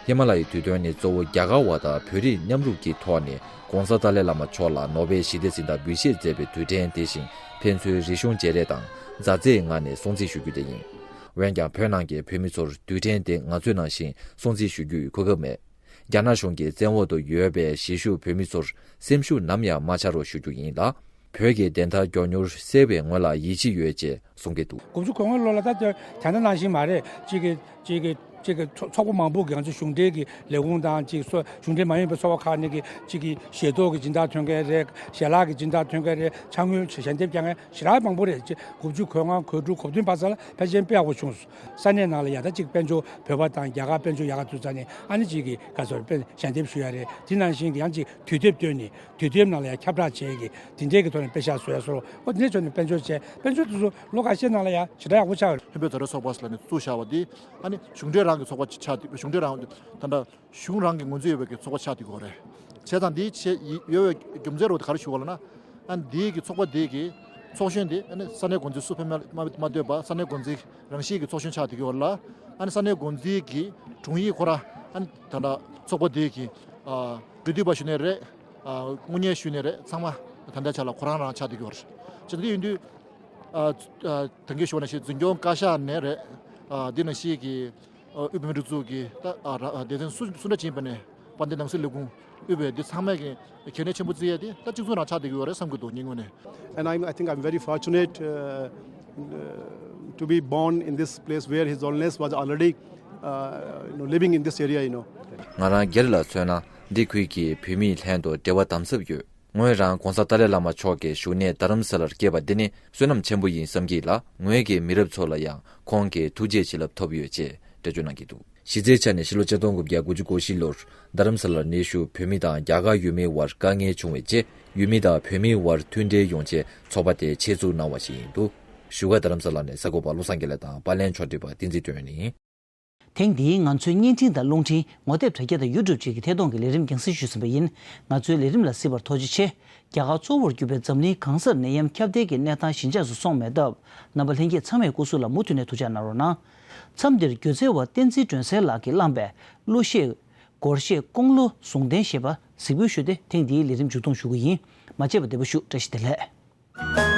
ཧི་མ་ལ་ཡའི་དུས་སྟོན་ནི་གཙོ་བོ་རྒྱ་གར་བ་དང་བོད་རིགས་མཉམ་རུབ་ཀྱི་ཐོག་ནས་༸གོང་ས་ཏཱ་ལའི་བླ་མ་མཆོག་ལ་ནོ་བེལ་ཞི་བདེ་གཟེངས་རྟགས་འབུལ་བཞེས་མཛད་པའི་དུས་དྲན་དེ་བཞིན་ཕན་ཚུན་རིག་གཞུང་བརྗེ་རེས་དང་མཛའ་བརྩེའི་ངང་ནས་སྲུང་བརྩི་ཞུ་རྒྱུ་དེ་ཡིན། འོན་ཀྱང་བོད་ནང་གི་བོད་མི་ཚོར་དུས་དྲན་དེ་ང་ཚོའི་ནང་བཞིན་སྲུང་བརྩི་ཞུ་རྒྱུའི་གོ་སྐབས་མེད། རྒྱ་ནག་གཞུང་གི་བཙན་འོག་ཏུ་ཡོད་པའི་གཞིས་བཞུགས་བོད་མི་ཚོར་སེམས་ཤུགས་ནམ་ཡང་མ་ཆག་རོགས་ཞུ་རྒྱུ་ཡིན་ལ། བོད་ཀྱི་བདེན་མཐའ་མགྱོགས་མྱུར་གསལ་བའི་ངོས་ལ་ཡིད་ཆེས་ཡོད་ཅེས་གསུང་གི་འདུག། དགུ་བཅུ་གོ་ལྔ་ལོ་ལ་ད་དེ་ད་ནང་བཞིན་མ་རེད། གཅིག་གི་གཅིག་གི་གཅིག་གི་ཚོ་ཚོགས་པ་མང་པོ་གི་ང་ཚོ་གཞུང་འབྲེལ་གྱི་ལས་ཁུངས་དང་གཅིག་སོ་གཞུང་འབྲེལ་མ་ཡིན་པའི་ཚོགས་པ་ཁག་ནས་ཀྱི་གཅིག་གི་ཞལ་ཏོག་གི་སྦྱིན་བདག་ཐོན་མཁན་རེད། ཞལ་ལག་གི་སྦྱིན་བདག་ཐོན་མཁན་རེད། ཕྱག་དངུལ་ཞལ་འདེབས་རྒྱག་མཁན་ཞེ་དྲག་མང་པོ་རེད། གཅིག་དགུ་བཅུ་གོ་ལྔ་གོ་དྲུག་གོ་བདུན་བར་ཙམ་ལ་ཕལ་ཆེར་དཔེ་ཡག་པོ་བྱུང་སོང་། ས་གནས་ནང་ལ་ཡ་ད་གཅིག་དཔལ་འབྱོར་བོད་པ་དང་རྒྱ་གར་དཔལ་འབྱོར་ཡག་ག་ཐུག་ཙ་ནས་ཨ་ནི་གཅིག་གི་ག་ཚོད་དཔེ་ཞལ་འདེབས་ཞུ་ཡ་རེད། དེ་ནང་བཞིན་གྱི་ཡང་གཅིག་དུས་དེབ་བཏོན་ནས་དུས་དེབ་ནང་ལ་ཡང་ཁྱབ་བསྒྲགས་བྱས་ཀྱི་དེ་འདྲའི་གི་ཐོག་ནས་དཔེ་ཤག་བཟོ་ཡ་བཟོ་རོགས། ཨོ་དེ་འདྲའི་ཕྱོགས་ནས་དཔལ་འབྱོར་བྱས། དཔལ་འབྱོར་དེ་ཚོ་ལོ་ཁ་ཤས་ནང་ལ་ཡང་ཞེ་དྲག་ཡག་པོ་ཆགས་ཡོད་རེད། ལྷུན་པོའི་ཚོགས་པ་ཟེར་ནས་བཙུགས་བཞག་པ་འདི་ཨ་ནི་གཞུང་འབྲེལ་རང་གི་ཚོགས་པ་ཆགས་ཏེ་གཞུང་འབྲེལ་རང་ད་ལྟ་གཞུང་རང་གི་ངོས་འཛིན་ཡོད་པའི་གི་ཚོགས་པ་ཆགས་ཏེ་ཡོད་རེད། བྱས་ཙང་འདི་བྱས་ཡོད་པའི་རྒྱུ་མཚན་རོ་དེ་ག་རེ་ཞུ་བ་ལ་ན། ཨ་ནི་འདིའི་གི་ཚོགས་པ་འདིའི་གི་ཚོགས་གཞོན་དེ་ཨ་ནི་ས་གནས་འགོ་འཛིན་སུ་ཕེབས་མ་མ་མ་འདོད་པ་ས་གནས་འགོ་འཛིན་རང་བཞིན་གྱི་ཚོགས་གཞོན་ཆགས་བསྡད་ཀྱི་ཡོད་ལ། ཨ་ནི་ས་གནས་འགོ་འཛིན་གྱི་དྲུང་ཡིག་ཁོ་ར་ཨ་ནི་ད་ལྟ་ཚོགས་པ་འདིའི་གི་ཨ་འབྲེལ་མཐུད་པ་ཞུ་ནས་རེད། ཨ་དངུལ་གཉེར་ཞུ་ནས་རེད། ཚང་མ་ད་ལྟའི་ཆ་ལ་ཁོ་རང་རང་ཆགས་བསྡད་ཀྱི་ཡོད་རེད། བྱས་ཙང་འདི་ཡིན་དུས་ཨ་ཨ་ད་གིན་ཞུ་བ་ནང་བཞིན་འཛིན་སྐྱོང་བཀའ་ཤག་ནས་རེད། ཨ་འདི་ནང་བཞིན་གྱི་ཨ་དབུས་བོད་མིའི་སྒྲིག་འཛུགས་ཀྱི་ད་ཨ་ར་ཨ་སྡེ་ཚན་སུ་སུ་འདྲ་ཅིག་ཡིན་པ་ནས་དཔལ་ལྡན་ནང་སྲིད་ལས་ཁུངས་དབུས་པའི་འདི་ཚང་མས་ཀྱི་གལ་གནད་ཆེན་པོ་བརྩི་ཡས་དེ་ད་གཅིག་མཚུངས་རང་ཆགས་བསྡད་ཀྱི་ཡོད་རེད་བསམ་གྱི་འདུག་ངའི་ངོས་ནས། And I'm, I think I'm very fortunate uh, uh, to be born in this place where His Holiness was already uh, you know, living in this area, you know. ང་རང་སྒེར་ལ་མཚོན་ན་འདི་ཁུལ་གྱི་བོད་མིའི་ལྷན་དུ་འབྲེལ་བ་དམ་ཟབ་ཡོད། ངོས་རང་༧གོང་ས་ཏཱ་ལའི་བླ་མ་མཆོག་གི་བཞུགས་གནས་རྡ་རམ་ས་ལར་སྐྱེས་པ་འདི་ནི་བསོད་ནམས་ཆེན་པོ་ཡིན་བསམ་གྱི་ལ། ངོས་ཀྱི་མི་རབས་ཚོ་ལ་ཡང་ཁོང་གི་ཐུགས་རྗེ་བྱིན་རླབས་ཐོབ་ཡོད་ཅེས་འགྲེལ་བརྗོད་གནང་གི་འདུག། གཞི་རྩའི་ཆ་ནས་ཕྱི་ལོ་ཆིག་སྟོང་དགུ་བརྒྱ་དགུ་བཅུ་གོ་བཞི་ལོར་རྡ་རམ་ས་ལར་གནས་བཞུགས་བོད་མི་དང་རྒྱ་གར་ཡུལ་མིའི་དབར་དཀའ་ངལ་བྱུང་བའི་རྗེས། ཡུལ་མི་དང་བོད་མིའི་དབར་མཐུན་འབྲེལ་ཡོང་ཆེད་ཚོགས་པ་དེ་ཆེད་འཛུགས་གནང་བ་ཞིག་ཡིན་འདུག། བཞུགས་སྒར་རྡ་རམ་ས་ལ་ནས་གསར་འགོད་པ་བློ་བཟང་དགེ་ལེགས་དང་པར་ལེན་ཕྱོགས་སྒྲིག་པ་བསྟན་འཛིན་དོན་ཡོད་ཡིན། ཐེངས་འདིའི་ང་ཚོའི་བརྙན་འཕྲིན་དང་རླུང་འཕྲིན་ངོ་དེབ་དྲ་རྒྱ་དང་ཡུ་ཊུབ་བཅས་ཀྱི་ཐད་གཏོང་གི་ལས་རིམ་རྒྱང་སྲིང་ཞུས་ཟིན་པ་ཡིན། ང་ཚོའི་ལས་རིམ་ལ་གཟིགས་པར་ཐུགས་རྗེ་ཆེ། རྒྱ་གར་གཙོ་བོར་གྱུར་པའི་འཛམ་གླིང་གང་སར་ནད་ཡམས་ཁྱབ་གདལ་གྱི་གནས་སྟངས་ཞི་འཇགས་སུ་སོང་མེད་སྟབས། རྣམ་པ་ལྷན་རྒྱས་ཚང་མའི་སྐུ་གཟུགས་ལ་མུ་མཐུད་ནས་ཐུགས་ཅག་གནང་རོགས་གནང་། མཚམས་འདིར་སྒྱུ་རྩལ་བ་བསྟན་འཛིན་སྒྲོན་གསལ་ལགས་ཀྱིས་བླངས་པའི་གླུ་གཞས། སྒོར་གཞས། ཀུང་ལོ། ཟུང་ལྡན་ཞེས་པ་གཟིགས་འབུལ་ཞུས་ཏེ་ཐེངས་འདིའི་ལས་རིམ་མཇུག་སྡོམ་ཞུ་གི་ཡིན། མ་བརྗེད་པ་བདེ་པོ་བཞུགས། བཀྲ་ཤིས་བདེ་ལེགས།